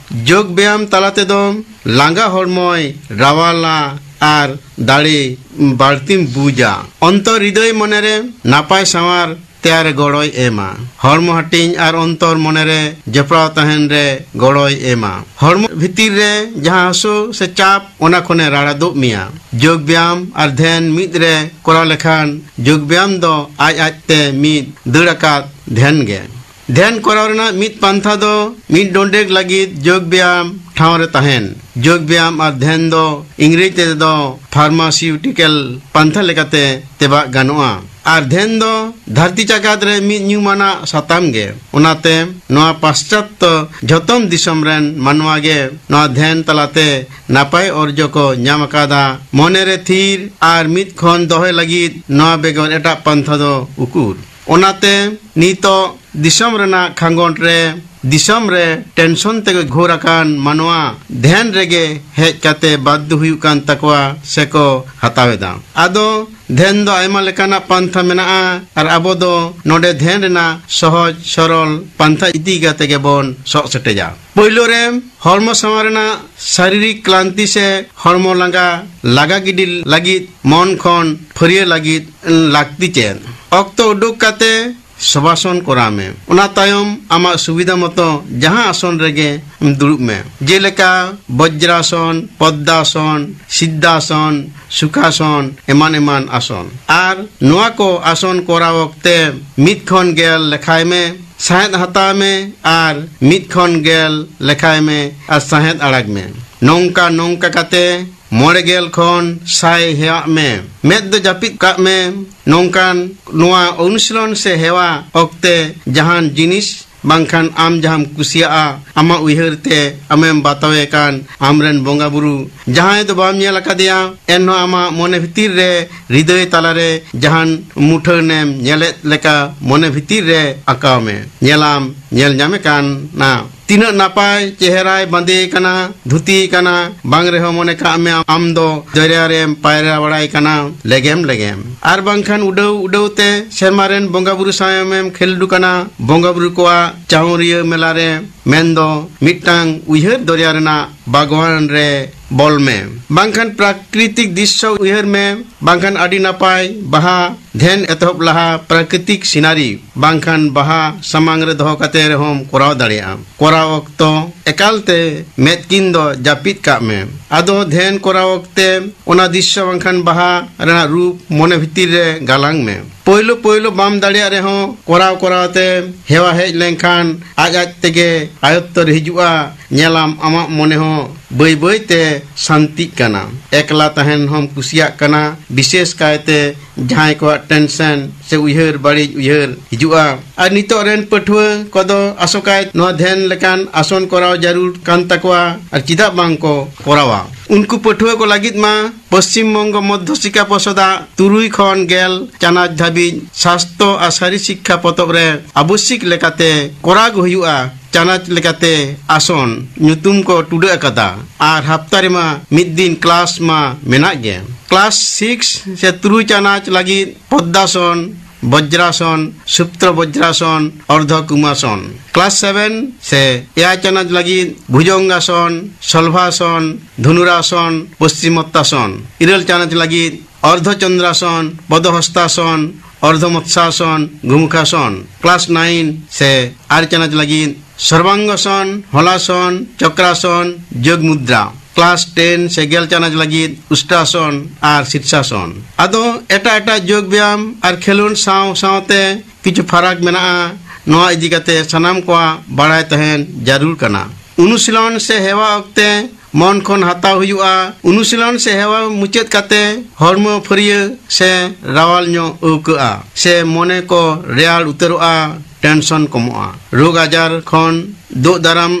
ᱡᱳᱜᱽ ᱵᱮᱭᱟᱢ ᱛᱟᱞᱟ ᱛᱮᱫᱚ ᱞᱟᱸᱜᱟ ᱦᱚᱲᱢᱚᱭ ᱨᱟᱣᱟᱞᱟ ᱟᱨ ᱫᱟᱲᱮ ᱵᱟᱹᱲᱛᱤᱢ ᱵᱩᱡᱟ᱾ ᱚᱱᱛᱚᱨ ᱦᱨᱤᱫᱟᱹᱭ ᱢᱚᱱᱮᱨᱮ ᱱᱟᱯᱟᱭ ᱥᱟᱶᱟᱨ ᱛᱮᱭᱟᱨ ᱨᱮ ᱜᱚᱲᱚᱭ ᱮᱢᱟ᱾ ᱦᱚᱲᱢᱚ ᱦᱟᱹᱴᱤᱧ ᱟᱨ ᱚᱱᱛᱚᱨ ᱢᱚᱱᱮᱨᱮ ᱡᱚᱯᱲᱟᱣ ᱛᱟᱦᱮᱱ ᱨᱮ ᱜᱚᱲᱚᱭ ᱮᱢᱟ᱾ ᱦᱚᱲᱢᱚ ᱵᱷᱤᱛᱤᱨ ᱨᱮ ᱡᱟᱦᱟᱸ ᱦᱟᱹᱥᱩ ᱥᱮ ᱪᱟᱯ, ᱚᱱᱟ ᱠᱷᱚᱱᱮ ᱨᱟᱲᱟᱫᱚᱜ ᱢᱮᱭᱟ᱾ ᱡᱳᱜᱽ ᱵᱮᱭᱟᱢ ᱟᱨ ᱫᱷᱮᱱ ᱢᱤᱫ ᱨᱮ ᱠᱚᱨᱟᱣ ᱞᱮᱠᱷᱟᱱ ᱡᱳᱜᱽ ᱵᱮᱭᱟᱢ ᱫᱚ ᱟᱡ ᱟᱡᱛᱮ ᱢᱤᱫ ᱫᱟᱹᱲ ᱟᱠᱟᱫ ᱫᱷᱮᱱ ᱜᱮ᱾ ᱫᱷᱮᱱ ᱠᱚᱨᱟᱣ ᱨᱮᱱᱟᱜ ᱢᱤᱫ ᱯᱟᱱᱛᱷᱟ ᱫᱚ ᱢᱤᱫ ᱰᱚᱸᱰᱮᱠ ᱞᱟᱹᱜᱤᱫ ᱡᱳᱜᱽ ᱵᱮᱭᱟᱢ ᱴᱷᱟᱶ ᱨᱮ ᱛᱟᱦᱮᱱ᱾ ᱡᱳᱜᱽ ᱵᱮᱭᱟᱢ ᱟᱨ ᱫᱷᱮᱱ ᱫᱚ ᱤᱝᱨᱮᱡᱤ ᱛᱮᱫᱚ ᱯᱷᱟᱨᱢᱟᱥᱤᱭᱩᱴᱤᱠᱮᱞ ᱯᱟᱱᱛᱷᱟ ᱞᱮᱠᱟᱛᱮ ᱛᱮᱵᱟᱜ ᱜᱟᱱᱚᱜᱼᱟ᱾ ᱟᱨ ᱫᱷᱮᱱ ᱫᱚ ᱫᱷᱟᱹᱨᱛᱤ ᱡᱟᱠᱟᱛ ᱨᱮ ᱢᱤᱫ ᱧᱩᱢᱟᱱᱟᱜ ᱥᱟᱛᱟᱢ ᱜᱮ᱾ ᱚᱱᱟᱛᱮ ᱱᱚᱣᱟ ᱯᱟᱥᱪᱟᱛᱛᱚ ᱡᱷᱚᱛᱚᱢ ᱫᱤᱥᱚᱢ ᱨᱮᱱ ᱢᱟᱱᱣᱟ ᱜᱮ ᱱᱚᱣᱟ ᱫᱷᱮᱱ ᱛᱟᱞᱟᱛᱮ ᱱᱟᱯᱟᱭ ᱚᱨᱡᱚ ᱠᱚ ᱧᱟᱢ ᱟᱠᱟᱫᱟ᱾ ᱢᱚᱱᱮᱨᱮ ᱛᱷᱤᱨ ᱟᱨ ᱢᱤᱫ ᱠᱷᱚᱱ ᱫᱚᱦᱚᱭ ᱞᱟᱹᱜᱤᱫ ᱱᱚᱣᱟ ᱵᱮᱜᱚᱨ ᱮᱴᱟᱜ ᱯᱟᱱᱛᱷᱟ ᱫᱚ ᱩᱠᱩᱨ? ᱚᱱᱟᱛᱮ ᱱᱤᱛᱚᱜ ᱫᱤᱥᱚᱢ ᱨᱮᱱᱟᱜ ᱠᱷᱟᱸᱜᱚᱱ ᱨᱮ, ᱫᱤᱥᱚᱢ ᱨᱮ ᱴᱮᱱᱥᱚᱱ ᱛᱮᱜᱮ ᱜᱷᱳᱨ ᱟᱠᱟᱱ ᱢᱟᱱᱣᱟ ᱫᱷᱮᱱ ᱨᱮᱜᱮ ᱦᱮᱡ ᱠᱟᱛᱮ ᱵᱟᱫᱽᱫᱷᱚ ᱦᱩᱭᱩᱜ ᱠᱟᱱ ᱛᱟᱠᱚᱣᱟ ᱥᱮᱠᱚ ᱦᱟᱛᱟᱣ ᱮᱫᱟ᱾ ᱟᱫᱚ ᱫᱷᱮᱱ ᱫᱚ ᱟᱭᱢᱟ ᱞᱮᱠᱟᱱᱟᱜ ᱯᱟᱱᱛᱷᱟ ᱢᱮᱱᱟᱜᱼᱟ ᱟᱨ ᱟᱵᱚ ᱫᱚ ᱱᱚᱰᱮ ᱫᱷᱮᱱ ᱨᱮᱱᱟᱜ ᱥᱚᱦᱚᱡ ᱥᱚᱨᱚᱞ ᱯᱟᱱᱛᱷᱟ ᱤᱫᱤ ᱠᱟᱛᱮ ᱜᱮᱵᱚᱱ ᱥᱚᱜ ᱥᱮᱴᱮᱡᱟ᱾ ᱯᱳᱭᱞᱳ ᱨᱮ ᱦᱚᱲᱢᱚ ᱥᱟᱶᱟᱨ ᱨᱮᱱᱟᱜ ᱥᱟᱨᱤᱨᱤᱠ ᱠᱞᱟᱱᱛᱤ ᱥᱮ ᱦᱚᱲᱢᱚ ᱞᱟᱸᱜᱟ ᱞᱟᱜᱟ ᱜᱤᱰᱤ ᱞᱟᱹᱜᱤᱫ ᱢᱚᱱ ᱠᱷᱚᱱ ᱯᱷᱟᱹᱨᱭᱟᱹ ᱞᱟᱹᱜᱤᱫ ᱞᱟᱹᱠᱛᱤ ᱪᱮᱫ? ᱚᱠᱛᱚ ᱩᱰᱩᱠ ᱠᱟᱛᱮ ᱥᱚᱵᱟᱥᱚᱱ ᱠᱚᱨᱟᱣ ᱢᱮ᱾ ᱚᱱᱟ ᱛᱟᱭᱚᱢ ᱟᱢᱟᱜ ᱥᱩᱵᱤᱫᱷᱟ ᱢᱚᱛᱚ ᱡᱟᱦᱟᱸ ᱟᱥᱚᱱ ᱨᱮᱜᱮ ᱫᱩᱲᱩᱵ ᱢᱮ, ᱡᱮᱞᱮᱠᱟ ᱵᱚᱡᱽᱨᱟᱥᱚᱱ, ᱯᱚᱫᱽᱫᱟᱥᱚᱱ, ᱥᱤᱫᱽᱫᱟᱥᱚᱱ, ᱥᱩᱠᱷᱟᱥᱚᱱ, ᱮᱢᱟᱱ ᱮᱢᱟᱱ ᱟᱥᱚᱱ᱾ ᱟᱨ ᱱᱚᱣᱟ ᱠᱚ ᱟᱥᱚᱱ ᱠᱚᱨᱟᱣ ᱚᱠᱛᱮ ᱢᱤᱫ ᱠᱷᱚᱱ ᱜᱮᱞ ᱞᱮᱠᱷᱟᱭ ᱢᱮ, ᱥᱟᱸᱦᱮᱫ ᱦᱟᱛᱟᱣ ᱢᱮ ᱟᱨ ᱢᱤᱫ ᱠᱷᱚᱱ ᱜᱮᱞ ᱞᱮᱠᱷᱟᱭ ᱢᱮ ᱟᱨ ᱥᱟᱸᱦᱮᱫ ᱟᱲᱟᱜ ᱢᱮ᱾ ᱱᱚᱝᱠᱟ ᱱᱚᱝᱠᱟ ᱠᱟᱛᱮ ᱢᱚᱬᱮ ᱜᱮᱞ ᱠᱷᱚᱱ ᱥᱟᱭ ᱦᱮᱣᱟᱜ ᱢᱮ᱾ ᱢᱮᱫ ᱫᱚ ᱡᱟᱹᱯᱤᱫ ᱠᱟᱜ ᱢᱮ᱾ ᱱᱚᱝᱠᱟᱱ ᱱᱚᱣᱟ ᱚᱱᱩᱥᱤᱞᱚᱱ ᱥᱮ ᱦᱮᱣᱟ ᱚᱠᱛᱮ ᱡᱟᱦᱟᱱ ᱡᱤᱱᱤᱥ ᱵᱟᱝᱠᱷᱟᱱ ᱟᱢ ᱡᱟᱦᱟᱸᱢ ᱠᱩᱥᱤᱭᱟᱜᱼᱟ, ᱟᱢᱟᱜ ᱩᱭᱦᱟᱹᱨ ᱛᱮ ᱟᱢᱮᱢ ᱵᱟᱛᱟᱣᱮ ᱠᱟᱱ ᱟᱢᱨᱮᱱ ᱵᱚᱸᱜᱟ ᱵᱩᱨᱩ, ᱡᱟᱦᱟᱸᱭ ᱫᱚ ᱵᱟᱢ ᱧᱮᱞ ᱟᱠᱟᱫᱮᱭᱟ, ᱮᱱᱦᱚᱸ ᱟᱢᱟᱜ ᱢᱚᱱᱮ ᱵᱷᱤᱛᱤᱨ ᱨᱮ, ᱦᱨᱤᱫᱟᱹᱭ ᱛᱟᱞᱟᱨᱮ ᱡᱟᱦᱟᱱ ᱢᱩᱴᱷᱟᱹᱱᱮᱢ ᱧᱮᱞᱮᱫ ᱞᱮᱠᱟ ᱢᱚᱱᱮ ᱵᱷᱤᱛᱤᱨ ᱨᱮ ᱟᱸᱠᱟᱣ ᱢᱮ᱾ ᱧᱮᱞᱟᱢ ᱧᱮᱞ ᱧᱟᱢᱮ ᱠᱟᱱᱟ᱾ ᱛᱤᱱᱟᱹᱜ ᱱᱟᱯᱟᱭ ᱪᱮᱦᱨᱟᱭ ᱵᱟᱸᱫᱮ ᱠᱟᱱᱟ, ᱫᱷᱩᱛᱤ ᱠᱟᱱᱟ, ᱵᱟᱝ ᱨᱮᱦᱚᱸ ᱢᱚᱱᱮ ᱠᱟᱜ ᱢᱮ ᱟᱢ ᱫᱚ ᱫᱚᱨᱭᱟ ᱨᱮᱢ ᱯᱟᱭᱨᱟ ᱵᱟᱲᱟᱭ ᱠᱟᱱᱟ ᱞᱮᱜᱮᱢ ᱞᱮᱜᱮᱢ᱾ ᱟᱨ ᱵᱟᱝᱠᱷᱟᱱ ᱩᱰᱟᱹᱣ ᱩᱰᱟᱹᱣ ᱛᱮ ᱥᱮᱨᱢᱟ ᱨᱮᱱ ᱵᱚᱸᱜᱟ ᱵᱩᱨᱩ ᱥᱟᱶ ᱮᱢ ᱠᱷᱮᱞᱰᱩ ᱠᱟᱱᱟ, ᱵᱚᱸᱜᱟ ᱵᱩᱨᱩ ᱠᱚᱣᱟᱜ ᱪᱟᱹᱣᱨᱤᱭᱟᱹ ᱢᱮᱞᱟ ᱨᱮ, ᱢᱮᱱᱫᱚ ᱢᱤᱫᱴᱟᱝ ᱩᱭᱦᱟᱹᱨ ᱫᱚᱨᱭᱟ ᱨᱮᱱᱟᱜ ᱵᱟᱜᱽᱣᱟᱱ ᱨᱮ ᱵᱚᱞ ᱢᱮ᱾ ᱵᱟᱝᱠᱷᱟᱱ ᱯᱨᱟᱠᱨᱤᱛᱤᱠ ᱫᱨᱤᱥᱥᱚ ᱩᱭᱦᱟᱹᱨ ᱢᱮ, ᱵᱟᱝᱠᱷᱟᱱ ᱟᱹᱰᱤ ᱱᱟᱯᱟᱭ ᱵᱟᱦᱟ ᱫᱷᱮᱱ ᱮᱛᱚᱦᱚᱵ ᱞᱟᱦᱟ ᱯᱨᱟᱠᱨᱤᱛᱤᱠ ᱥᱤᱱᱟᱨᱤ ᱵᱟᱝᱠᱷᱟᱱ ᱵᱟᱦᱟ ᱥᱟᱢᱟᱝ ᱨᱮ ᱫᱚᱦᱚ ᱠᱟᱛᱮ ᱨᱮᱦᱚᱸᱢ ᱠᱚᱨᱟᱣ ᱫᱟᱲᱮᱭᱟᱜᱼᱟ᱾ ᱠᱚᱨᱟᱣ ᱚᱠᱛᱚ ᱮᱠᱟᱞᱛᱮ ᱢᱮᱫ ᱠᱤᱱ ᱫᱚ ᱡᱟᱹᱯᱤᱫ ᱠᱟᱜ ᱢᱮ᱾ ᱟᱫᱚ ᱫᱷᱮᱱ ᱠᱚᱨᱟᱣ ᱚᱠᱛᱮ ᱚᱱᱟ ᱫᱨᱤᱥᱥᱚ ᱵᱟᱝᱠᱷᱟᱱ ᱵᱟᱦᱟ ᱨᱮᱱᱟᱜ ᱨᱩᱯ ᱢᱚᱱᱮ ᱵᱷᱤᱛᱤᱨ ᱨᱮ ᱜᱟᱞᱟᱝ ᱢᱮ᱾ ᱯᱳᱭᱞᱳ ᱯᱳᱭᱞᱳ ᱵᱟᱢ ᱫᱟᱲᱮᱭᱟᱜ ᱨᱮᱦᱚᱸ ᱠᱚᱨᱟᱣ ᱠᱚᱨᱟᱣ ᱛᱮ ᱦᱮᱣᱟ ᱦᱮᱡ ᱞᱮᱱᱠᱷᱟᱱ ᱟᱡ ᱟᱡ ᱛᱮᱜᱮ ᱟᱭᱚᱛᱛᱚ ᱨᱮ ᱦᱤᱡᱩᱜᱼᱟ᱾ ᱧᱮᱞᱟᱢ ᱟᱢᱟᱜ ᱢᱚᱱᱮ ᱦᱚᱸ ᱵᱟᱹᱭ ᱵᱟᱹᱭ ᱛᱮ ᱥᱟᱱᱛᱤᱜ ᱠᱟᱱᱟ᱾ ᱮᱠᱞᱟ ᱛᱟᱦᱮᱱ ᱦᱚᱸᱢ ᱠᱩᱥᱤᱭᱟᱜ ᱠᱟᱱᱟ, ᱵᱤᱥᱮᱥ ᱠᱟᱭᱛᱮ ᱡᱟᱦᱟᱸᱭ ᱠᱚᱣᱟᱜ ᱴᱮᱱᱥᱮᱱ ᱥᱮ ᱩᱭᱦᱟᱹᱨ ᱵᱟᱹᱲᱤᱡ ᱩᱭᱦᱟᱹᱨ ᱦᱤᱡᱩᱜᱼᱟ᱾ ᱟᱨ ᱱᱤᱛᱚᱜ ᱨᱮᱱ ᱯᱟᱹᱴᱷᱩᱣᱟᱹ ᱠᱚᱫᱚ ᱟᱥᱚᱠᱟᱭ ᱱᱚᱣᱟ ᱫᱷᱮᱱ ᱞᱮᱠᱟᱱ ᱟᱥᱚᱱ ᱠᱚᱨᱟᱣ ᱡᱟᱹᱨᱩᱲ ᱠᱟᱱ ᱛᱟᱠᱚᱣᱟ᱾ ᱟᱨ ᱪᱮᱫᱟᱜ ᱵᱟᱝ ᱠᱚ ᱠᱚᱨᱟᱣᱟ? ᱩᱱᱠᱩ ᱯᱟᱹᱴᱷᱩᱣᱟᱹ ᱠᱚ ᱞᱟᱹᱜᱤᱫ ᱢᱟ ᱯᱚᱥᱪᱤᱢ ᱵᱚᱝᱜᱚ ᱢᱚᱫᱽᱫᱷᱚ ᱥᱤᱠᱠᱷᱟ ᱯᱚᱨᱥᱚᱫᱟᱜ ᱛᱩᱨᱩᱭ ᱠᱷᱚᱱ ᱜᱮᱞ ᱪᱟᱱᱟᱪ ᱫᱷᱟᱹᱵᱤᱡ ᱥᱟᱥᱛᱚ ᱟᱨ ᱥᱟᱹᱨᱤ ᱥᱤᱠᱠᱷᱟ ᱯᱚᱛᱚᱵ ᱨᱮ ᱟᱵᱚᱥᱭᱤᱠ ᱞᱮᱠᱟᱛᱮ ᱠᱚᱨᱟᱣ ᱜᱮ ᱦᱩᱭᱩᱜᱼᱟ᱾ ᱪᱟᱱᱟᱪ ᱞᱮᱠᱟᱛᱮ ᱟᱥᱚᱱ ᱧᱩᱛᱩᱢ ᱠᱚ ᱴᱩᱰᱟᱹᱜ ᱟᱠᱟᱫᱟ᱾ ᱟᱨ ᱦᱟᱯᱛᱟ ᱨᱮᱢᱟ ᱢᱤᱫ ᱫᱤᱱ ᱠᱞᱟᱥ ᱢᱟ ᱢᱮᱱᱟᱜ ᱜᱮ᱾ ᱠᱞᱟᱥ ᱥᱤᱠᱥ ᱥᱮ ᱛᱩᱨᱩᱭ ᱪᱟᱱᱟᱪ ᱞᱟᱹᱜᱤᱫ ᱯᱚᱫᱽᱫᱟᱥᱚᱱ, ᱵᱚᱡᱽᱨᱟᱥᱚᱱ, ᱥᱩᱯᱛᱨᱚ ᱵᱚᱡᱽᱨᱟᱥᱚᱱ, ᱚᱨᱫᱷᱚ ᱠᱩᱢᱟᱥᱚᱱ᱾ ᱠᱞᱟᱥ ᱥᱮᱵᱷᱮᱱ ᱥᱮ ᱮᱭᱟᱭ ᱪᱟᱱᱟᱪ ᱞᱟᱹᱜᱤᱫ ᱵᱷᱩᱡᱚᱝᱜᱟᱥᱚᱱ, ᱥᱚᱞᱵᱷᱟᱥᱚᱱ, ᱫᱷᱚᱱᱩᱨᱟᱥᱚᱱ, ᱯᱚᱥᱪᱤᱢᱚᱛᱛᱟᱥᱚᱱ᱾ ᱤᱨᱟᱹᱞ ᱪᱟᱱᱟᱪ ᱞᱟᱹᱜᱤᱫ ᱚᱨᱫᱷᱚ ᱪᱚᱱᱫᱨᱟᱥᱚᱱ, ᱯᱚᱫᱚᱦᱚᱥᱛᱟᱥᱚᱱ, ᱚᱨᱫᱷᱚ ᱢᱚᱛᱥᱟᱥᱚᱱ, ᱜᱩᱢᱩᱠᱷᱟᱥᱚᱱ᱾ ᱠᱞᱟᱥ ᱱᱟᱭᱤᱱ ᱥᱮ ᱟᱨ ᱪᱟᱱᱟᱪ ᱞᱟᱹᱜᱤᱫ ᱥᱚᱨᱵᱟᱝᱜᱚᱥᱚᱱ, ᱦᱚᱞᱟᱥᱚᱱ, ᱪᱚᱠᱨᱟᱥᱚᱱ, ᱡᱳᱜᱽ ᱢᱩᱫᱽᱨᱟ᱾ ᱠᱞᱟᱥ ᱴᱮᱱ ᱥᱮ ᱜᱮᱞ ᱪᱟᱱᱟᱪ ᱞᱟᱹᱜᱤᱫ ᱩᱥᱴᱟᱥᱚᱱ ᱟᱨ ᱥᱤᱨᱥᱟᱥᱚᱱ᱾ ᱟᱫᱚ ᱮᱴᱟᱜ ᱮᱴᱟᱜ ᱡᱳᱜᱽ ᱵᱮᱭᱟᱢ ᱟᱨ ᱠᱷᱮᱞᱳᱰ ᱥᱟᱶ ᱥᱟᱶᱛᱮ ᱠᱤᱪᱷᱩ ᱯᱷᱟᱨᱟᱠ ᱢᱮᱱᱟᱜᱼᱟ᱾ ᱱᱚᱣᱟ ᱤᱫᱤ ᱠᱟᱛᱮ ᱥᱟᱱᱟᱢ ᱠᱚᱣᱟᱜ ᱵᱟᱲᱟᱭ ᱛᱟᱦᱮᱱ ᱡᱟᱹᱨᱩᱲ ᱠᱟᱱᱟ᱾ ᱚᱱᱩᱥᱤᱞᱚᱱ ᱥᱮ ᱦᱮᱣᱟ ᱚᱠᱛᱮ ᱢᱚᱱ ᱠᱷᱚᱱ ᱦᱟᱛᱟᱣ ᱦᱩᱭᱩᱜᱼᱟ᱾ ᱚᱱᱩᱥᱤᱞᱚᱱ ᱥᱮ ᱦᱮᱣᱟ ᱢᱩᱪᱟᱹᱫ ᱠᱟᱛᱮ ᱦᱚᱲᱢᱚ ᱯᱷᱟᱹᱨᱭᱟᱹ ᱥᱮ ᱨᱟᱣᱟᱞ ᱧᱚᱜ ᱟᱹᱭᱠᱟᱹᱜᱼᱟ ᱥᱮ ᱢᱚᱱᱮ ᱠᱚ ᱨᱮᱭᱟᱲ ᱩᱛᱟᱹᱨᱚᱜᱼᱟ᱾ ᱴᱮᱱᱥᱚᱱ ᱠᱚᱢᱚᱜᱼᱟ᱾ ᱨᱳᱜᱽ ᱟᱡᱟᱨ ᱠᱷᱚᱱ ᱫᱩᱜ ᱫᱟᱨᱟᱢ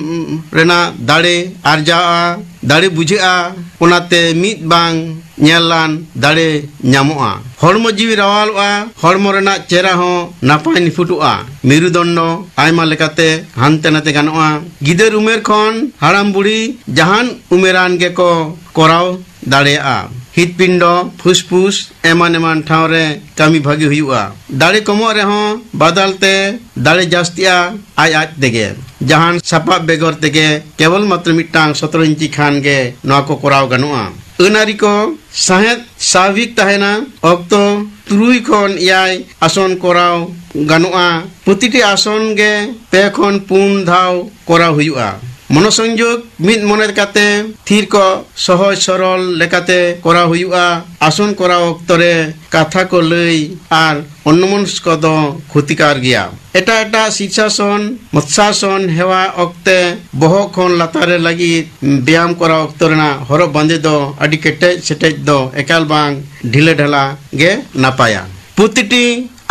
ᱨᱮᱱᱟᱜ ᱫᱟᱲᱮ ᱟᱨᱡᱟᱜᱼᱟ, ᱫᱟᱲᱮ ᱵᱩᱡᱷᱟᱹᱜᱼᱟ᱾ ᱚᱱᱟᱛᱮ ᱢᱤᱫ ᱵᱟᱝ ᱧᱮᱞᱟᱱ ᱫᱟᱲᱮ ᱧᱟᱢᱚᱜᱼᱟ᱾ ᱦᱚᱲᱢᱚ ᱡᱤᱣᱤ ᱨᱟᱣᱟᱞᱚᱜᱼᱟ, ᱦᱚᱲᱢᱚ ᱨᱮᱱᱟᱜ ᱪᱮᱦᱨᱟ ᱦᱚᱸ ᱱᱟᱯᱟᱭ ᱱᱤᱯᱷᱩᱴᱚᱜᱼᱟ᱾ ᱢᱮᱨᱩᱫᱚᱱᱰᱚ ᱟᱭᱢᱟ ᱞᱮᱠᱟᱛᱮ ᱦᱟᱱᱛᱮ ᱱᱟᱛᱮ ᱜᱟᱱᱚᱜᱼᱟ᱾ ᱜᱤᱫᱟᱹᱨ ᱩᱢᱮᱨ ᱠᱷᱚᱱ ᱦᱟᱲᱟᱢ ᱵᱩᱲᱦᱤ ᱡᱟᱦᱟᱱ ᱩᱢᱮᱨᱟᱱ ᱜᱮᱠᱚ ᱠᱚᱨᱟᱣ ᱫᱟᱲᱮᱭᱟᱜᱼᱟ᱾ ᱦᱤᱛᱯᱤᱱᱰᱚ, ᱯᱷᱩᱥᱯᱷᱩᱥ ᱮᱢᱟᱱ ᱮᱢᱟᱱ ᱴᱷᱟᱶ ᱨᱮ ᱠᱟᱹᱢᱤ ᱵᱷᱟᱹᱜᱤ ᱦᱩᱭᱩᱜᱼᱟ᱾ ᱫᱟᱲᱮ ᱠᱚᱢᱚᱜ ᱨᱮᱦᱚᱸ ᱵᱟᱫᱟᱞ ᱛᱮ ᱫᱟᱲᱮ ᱡᱟᱹᱥᱛᱤᱜᱼᱟ ᱟᱡ ᱟᱡ ᱛᱮᱜᱮ᱾ ᱡᱟᱦᱟᱱ ᱥᱟᱯᱟᱵ ᱵᱮᱜᱚᱨ ᱛᱮᱜᱮ ᱠᱮᱵᱚᱞ ᱢᱟᱛᱨᱚ ᱢᱤᱫᱴᱟᱝ ᱥᱚᱛᱨᱚ ᱤᱧᱪᱤ ᱠᱷᱟᱱ ᱜᱮ ᱱᱚᱣᱟ ᱠᱚ ᱠᱚᱨᱟᱣ ᱜᱟᱱᱚᱜᱼᱟ᱾ ᱟᱹᱱ ᱟᱹᱨᱤ ᱠᱚ, ᱥᱟᱶᱦᱮᱫ ᱥᱟᱵᱷᱟᱵᱤᱠ ᱛᱟᱦᱮᱱᱟ᱾ ᱚᱠᱛᱚ ᱛᱩᱨᱩᱭ ᱠᱷᱚᱱ ᱮᱭᱟᱭ ᱟᱥᱚᱱ ᱠᱚᱨᱟᱣ ᱜᱟᱱᱚᱜᱼᱟ᱾ ᱯᱨᱚᱛᱤᱴᱤ ᱟᱥᱚᱱ ᱜᱮ ᱯᱮ ᱠᱷᱚᱱ ᱯᱩᱱ ᱫᱷᱟᱣ ᱠᱚᱨᱟᱣ ᱦᱩᱭᱩᱜᱼᱟ᱾ ᱢᱚᱱᱚᱥᱚᱝᱡᱳᱜᱽ ᱢᱤᱫ ᱢᱚᱱᱮ ᱠᱟᱛᱮ ᱛᱷᱤᱨ ᱠᱚ ᱥᱚᱦᱚᱡ ᱥᱚᱨᱚᱞ ᱞᱮᱠᱟᱛᱮ ᱠᱚᱨᱟᱣ ᱦᱩᱭᱩᱜᱼᱟ᱾ ᱟᱥᱚᱱ ᱠᱚᱨᱟᱣ ᱚᱠᱛᱚ ᱨᱮ ᱠᱟᱛᱷᱟ ᱠᱚ ᱞᱟᱹᱭ ᱟᱨ ᱚᱱᱱᱚᱢᱚᱱᱚᱥᱠᱚ ᱫᱚ ᱠᱷᱚᱛᱤᱠᱟᱨ ᱜᱮᱭᱟ᱾ ᱮᱴᱟᱜ ᱮᱴᱟᱜ ᱥᱤᱨᱥᱟᱥᱚᱱ, ᱢᱚᱛᱥᱟᱥᱚᱱ ᱦᱮᱣᱟ ᱚᱠᱛᱮ ᱵᱚᱦᱚᱜ ᱠᱷᱚᱱ ᱞᱟᱛᱟᱨ ᱨᱮ ᱞᱟᱹᱜᱤᱫ ᱵᱮᱭᱟᱢ ᱠᱚᱨᱟᱣ ᱚᱠᱛᱚ ᱨᱮᱱᱟᱜ ᱦᱚᱨᱚᱜ ᱵᱟᱸᱫᱮ ᱫᱚ ᱟᱹᱰᱤ ᱠᱮᱴᱮᱡ ᱥᱮᱴᱮᱡ ᱫᱚ ᱮᱠᱟᱞ ᱵᱟᱝ ᱰᱷᱤᱞᱟᱹ ᱰᱷᱟᱞᱟ ᱜᱮ ᱱᱟᱯᱟᱭᱟ᱾ ᱯᱨᱚᱛᱤᱴᱤ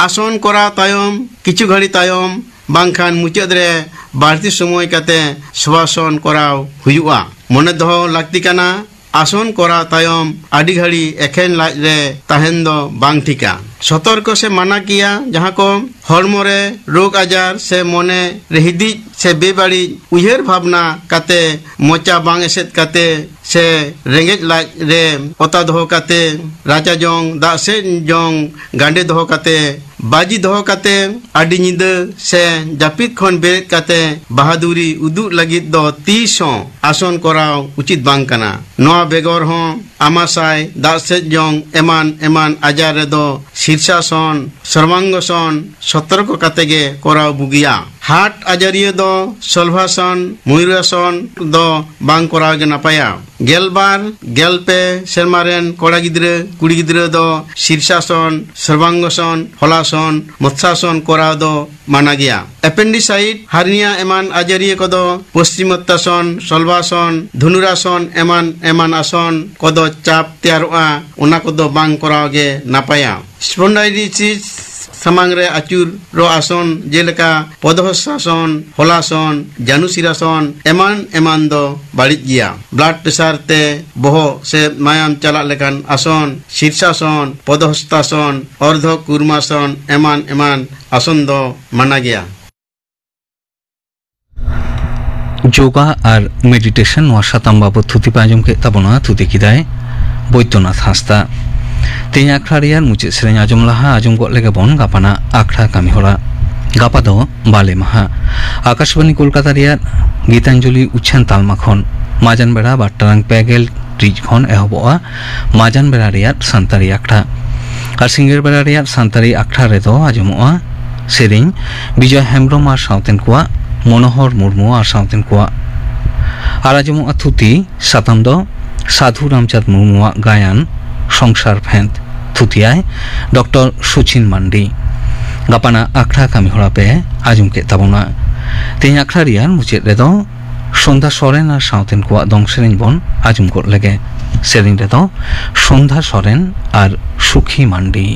ᱟᱥᱚᱱ ᱠᱚᱨᱟᱣ ᱛᱟᱭᱚᱢ ᱠᱤᱪᱷᱩ ᱜᱷᱟᱹᱲᱤ ᱛᱟᱭᱚᱢ ᱵᱟᱝᱠᱷᱟᱱ ᱢᱩᱪᱟᱹᱫ ᱨᱮ ᱵᱟᱹᱲᱛᱤ ᱥᱚᱢᱚᱭ ᱠᱟᱛᱮ ᱥᱚᱵᱟᱥᱚᱱ ᱠᱚᱨᱟᱣ ᱦᱩᱭᱩᱜᱼᱟ᱾ ᱢᱚᱱᱮ ᱫᱚᱦᱚ ᱞᱟᱹᱠᱛᱤ ᱠᱟᱱᱟ, ᱟᱥᱚᱱ ᱠᱚᱨᱟᱣ ᱛᱟᱭᱚᱢ ᱟᱹᱰᱤ ᱜᱷᱟᱹᱲᱤ ᱮᱠᱷᱮᱱ ᱞᱟᱡ ᱨᱮ ᱛᱟᱦᱮᱱ ᱫᱚ ᱵᱟᱝ ᱴᱷᱤᱠᱟ᱾ ᱥᱚᱛᱚᱨᱠᱚ ᱥᱮ ᱢᱟᱱᱟ ᱜᱮᱭᱟ, ᱡᱟᱦᱟᱸ ᱠᱚ ᱦᱚᱲᱢᱚ ᱨᱮ ᱨᱳᱜᱽ ᱟᱡᱟᱨ ᱥᱮ ᱢᱚᱱᱮ ᱨᱮ ᱦᱤᱫᱤᱡ ᱥᱮ ᱵᱮᱵᱟᱹᱲᱤᱡ ᱩᱭᱦᱟᱹᱨ ᱵᱷᱟᱵᱽᱱᱟ ᱠᱟᱛᱮ, ᱢᱚᱪᱟ ᱵᱟᱝ ᱮᱥᱮᱫ ᱠᱟᱛᱮ ᱥᱮ ᱨᱮᱸᱜᱮᱡ ᱞᱟᱡ ᱨᱮ ᱚᱛᱟ ᱫᱚᱦᱚ ᱠᱟᱛᱮ, ᱨᱟᱪᱟ ᱡᱚᱝ, ᱫᱟᱜ ᱥᱮᱫ ᱡᱚᱝ, ᱜᱟᱸᱰᱮ ᱫᱚᱦᱚ ᱠᱟᱛᱮ, ᱵᱟᱹᱡᱤ ᱫᱚᱦᱚ ᱠᱟᱛᱮ, ᱟᱹᱰᱤ ᱧᱤᱫᱟᱹ ᱥᱮ ᱡᱟᱹᱯᱤᱫ ᱠᱷᱚᱱ ᱵᱮᱨᱮᱫ ᱠᱟᱛᱮ ᱵᱟᱦᱟᱫᱩᱨᱤ ᱩᱫᱩᱜ ᱞᱟᱹᱜᱤᱫ ᱫᱚ ᱛᱤᱥ ᱦᱚᱸ ᱟᱥᱚᱱ ᱠᱚᱨᱟᱣ ᱩᱪᱤᱛ ᱵᱟᱝ ᱠᱟᱱᱟ᱾ ᱱᱚᱣᱟ ᱵᱮᱜᱚᱨ ᱦᱚᱸ ᱟᱢᱟᱥᱟᱭ, ᱫᱟᱜ ᱥᱮᱫ ᱡᱚᱝ ᱮᱢᱟᱱ ᱮᱢᱟᱱ ᱟᱡᱟᱨ ᱨᱮᱫᱚ ᱥᱤᱨᱥᱟᱥᱚᱱ, ᱥᱚᱨᱵᱟᱝᱜᱚᱥᱚᱱ ᱥᱚᱛᱚᱨᱠᱚ ᱠᱟᱛᱮ ᱜᱮ ᱠᱚᱨᱟᱣ ᱵᱩᱜᱤᱭᱟ᱾ ᱦᱟᱨᱴ ᱟᱡᱟᱨᱤᱭᱟᱹ ᱫᱚ ᱥᱚᱞᱵᱷᱟᱥᱚᱱ, ᱢᱚᱭᱩᱨᱟᱥᱚᱱ ᱫᱚ ᱵᱟᱝ ᱠᱚᱨᱟᱣ ᱜᱮ ᱱᱟᱯᱟᱭᱟ᱾ ᱜᱮᱞᱵᱟᱨ, ᱜᱮᱞᱯᱮ ᱥᱮᱨᱢᱟ ᱨᱮᱱ ᱠᱚᱲᱟ ᱜᱤᱫᱽᱨᱟᱹ, ᱠᱩᱲᱤ ᱜᱤᱫᱽᱨᱟᱹ ᱫᱚ ᱥᱤᱨᱥᱟᱥᱚᱱ, ᱥᱚᱨᱵᱟᱝᱜᱚᱥᱚᱱ, ᱦᱚᱞᱟᱥᱚᱱ, ᱢᱚᱛᱥᱟᱥᱚᱱ ᱠᱚᱨᱟᱣ ᱫᱚ ᱢᱟᱱᱟ ᱜᱮᱭᱟ᱾ ᱮᱯᱮᱱᱰᱤᱥᱟᱭᱤᱴ, ᱦᱟᱨᱱᱤᱭᱟ ᱮᱢᱟᱱ ᱟᱡᱟᱨᱤᱭᱟᱹ ᱠᱚᱫᱚ ᱯᱚᱥᱪᱤᱢᱚᱛᱛᱟᱥᱚᱱ, ᱥᱚᱞᱵᱟᱥᱚᱱ, ᱫᱷᱚᱱᱩᱨᱟᱥᱚᱱ ᱮᱢᱟᱱ ᱮᱢᱟᱱ ᱟᱥᱚᱱ ᱠᱚᱫᱚ ᱪᱟᱯ ᱛᱮᱭᱟᱨᱚᱜᱼᱟ, ᱚᱱᱟ ᱠᱚᱫᱚ ᱵᱟᱝ ᱠᱚᱨᱟᱣ ᱜᱮ ᱱᱟᱯᱟᱭᱟ᱾ ᱥᱯᱚᱱᱰᱟᱭᱞᱤᱥᱤᱥ, ᱥᱟᱢᱟᱝ ᱨᱮ ᱟᱹᱪᱩᱨᱚᱜ ᱟᱥᱚᱱ, ᱡᱮᱞᱮᱠᱟ ᱯᱚᱫᱦᱚᱥᱛᱟᱥᱚᱱ, ᱦᱚᱞᱟᱥᱚᱱ, ᱡᱟᱱᱩᱥᱤᱨᱟᱥᱚᱱ, ᱮᱢᱟᱱ ᱮᱢᱟᱱ ᱫᱚ ᱵᱟᱹᱲᱤᱡ ᱜᱮᱭᱟ᱾ ᱵᱞᱟᱰ ᱯᱨᱮᱥᱟᱨ ᱛᱮ ᱵᱚᱦᱚᱜ ᱥᱮ ᱢᱟᱭᱟᱢ ᱪᱟᱞᱟᱜ ᱞᱮᱠᱟᱱ ᱟᱥᱚᱱ, ᱥᱤᱨᱥᱟᱥᱚᱱ, ᱯᱚᱫᱦᱚᱥᱛᱟᱥᱚᱱ, ᱚᱨᱫᱷᱚ ᱠᱩᱨᱢᱟᱥᱚᱱ, ᱮᱢᱟᱱ ᱮᱢᱟᱱ ᱟᱥᱚᱱ ᱫᱚ ᱢᱟᱱᱟ ᱜᱮᱭᱟ᱾ ᱡᱳᱜᱟ ᱟᱨ ᱢᱮᱰᱤᱴᱮᱥᱚᱱ, ᱱᱚᱣᱟ ᱥᱟᱛᱟᱢ ᱵᱟᱵᱚᱛ ᱛᱷᱩᱛᱤ ᱯᱮ ᱟᱸᱡᱚᱢ ᱠᱮᱫ ᱛᱟᱵᱚᱱᱟ᱾ ᱛᱷᱩᱛᱤ ᱠᱮᱫᱟᱭ ᱵᱳᱭᱫᱚᱱᱟᱛᱷ ᱦᱟᱸᱥᱫᱟ᱾ ᱛᱮᱦᱮᱧ ᱟᱠᱷᱲᱟ ᱨᱮᱭᱟᱜ ᱢᱩᱪᱟᱹᱫ ᱥᱮᱨᱮᱧ ᱟᱸᱡᱚᱢ ᱞᱟᱦᱟ ᱟᱸᱡᱚᱢ ᱜᱚᱫ ᱞᱮᱜᱮ ᱵᱚᱱ ᱜᱟᱯᱟᱱᱟᱜ ᱟᱠᱷᱲᱟ ᱠᱟᱹᱢᱤ ᱦᱚᱨᱟ᱾ ᱜᱟᱯᱟ ᱫᱚ ᱵᱟᱞᱮ ᱢᱟᱦᱟ᱾ ᱟᱠᱟᱥᱵᱟᱱᱤ ᱠᱳᱞᱠᱟᱛᱟ ᱨᱮᱭᱟᱜ ᱜᱤᱛᱟᱧᱡᱚᱞᱤ ᱩᱪᱷᱟᱹᱱ ᱛᱟᱞᱢᱟ ᱠᱷᱚᱱ ᱢᱟᱡᱟᱱ ᱵᱮᱲᱟ ᱵᱟᱨ ᱴᱟᱲᱟᱝ ᱯᱮ ᱜᱮᱞ ᱴᱤᱲᱤᱡ ᱠᱷᱚᱱ ᱮᱦᱚᱵᱚᱜᱼᱟ ᱢᱟᱡᱟᱱ ᱵᱮᱲᱟ ᱨᱮᱭᱟᱜ ᱥᱟᱱᱛᱟᱲᱤ ᱟᱠᱷᱲᱟ᱾ ᱟᱨ ᱥᱤᱸᱜᱟᱹᱲ ᱵᱮᱲᱟ ᱨᱮᱭᱟᱜ ᱥᱟᱱᱛᱟᱲᱤ ᱟᱠᱷᱲᱟ ᱨᱮᱫᱚ ᱟᱸᱡᱚᱢᱚᱜᱼᱟ ᱥᱮᱨᱮᱧ ᱵᱤᱡᱚᱭ ᱦᱮᱢᱵᱽᱨᱚᱢ ᱟᱨ ᱥᱟᱶᱛᱮᱱ ᱠᱚᱣᱟᱜ, ᱢᱚᱱᱳᱦᱚᱨ ᱢᱩᱨᱢᱩ ᱟᱨ ᱥᱟᱶᱛᱮᱱ ᱠᱚᱣᱟᱜ᱾ ᱟᱨ ᱟᱸᱡᱚᱢᱚᱜᱼᱟ ᱛᱷᱩᱛᱤ, ᱥᱟᱛᱟᱢ ᱫᱚ ᱥᱟᱹᱫᱷᱩ ᱨᱟᱢᱪᱟᱸᱫᱽ ᱢᱩᱨᱢᱩᱣᱟᱜ ᱜᱟᱭᱟᱱ ᱥᱚᱝᱥᱟᱨ ᱵᱷᱮᱸᱫ᱾ ᱛᱷᱩᱛᱤᱭᱟᱭ ᱰᱚᱠᱴᱚᱨ ᱥᱩᱪᱤᱱ ᱢᱟᱱᱰᱤ᱾ ᱜᱟᱯᱟᱱᱟᱜ ᱟᱠᱷᱲᱟ ᱠᱟᱹᱢᱤ ᱦᱚᱨᱟ ᱯᱮ ᱟᱸᱡᱚᱢ ᱠᱮᱫ ᱛᱟᱵᱚᱱᱟ᱾ ᱛᱮᱦᱮᱧ ᱟᱠᱷᱲᱟ ᱨᱮᱭᱟᱜ ᱢᱩᱪᱟᱹᱫ ᱨᱮᱫᱚ ᱥᱚᱱᱫᱷᱟ ᱥᱚᱨᱮᱱ ᱟᱨ ᱥᱟᱶᱛᱮᱱ ᱠᱚᱣᱟᱜ ᱫᱚᱝ ᱥᱮᱨᱮᱧ ᱵᱚᱱ ᱟᱸᱡᱚᱢ ᱜᱚᱫ ᱞᱮᱜᱮ᱾ ᱥᱮᱨᱮᱧ ᱨᱮᱫᱚ ᱥᱚᱱᱫᱷᱟ ᱥᱚᱨᱮᱱ ᱟᱨ ᱥᱩᱠᱷᱤ ᱢᱟᱱᱰᱤ᱾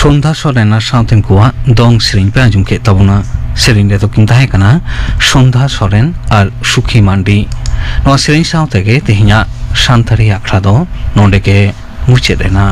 ᱥᱚᱱᱫᱷᱟ ᱥᱚᱨᱮᱱ ᱟᱨ ᱥᱟᱶᱛᱮᱱ ᱠᱚᱣᱟᱜ ᱫᱚᱝ ᱥᱮᱨᱮᱧ ᱯᱮ ᱟᱸᱡᱚᱢ ᱠᱮᱫ ᱛᱟᱵᱚᱱᱟ᱾ ᱥᱮᱨᱮᱧ ᱨᱮᱫᱚ ᱠᱤᱱ ᱛᱟᱦᱮᱸ ᱠᱟᱱᱟ ᱥᱚᱱᱫᱷᱟ ᱥᱚᱨᱮᱱ ᱟᱨ ᱥᱩᱠᱷᱤ ᱢᱟᱱᱰᱤ᱾ ᱱᱚᱣᱟ ᱥᱮᱨᱮᱧ ᱥᱟᱶ ᱛᱮᱜᱮ ᱛᱮᱦᱮᱧᱟᱜ ᱥᱟᱱᱛᱟᱲᱤ ᱟᱠᱷᱲᱟ ᱫᱚ ᱱᱚᱰᱮ ᱜᱮ ᱢᱩᱪᱟᱹᱫ ᱮᱱᱟ᱾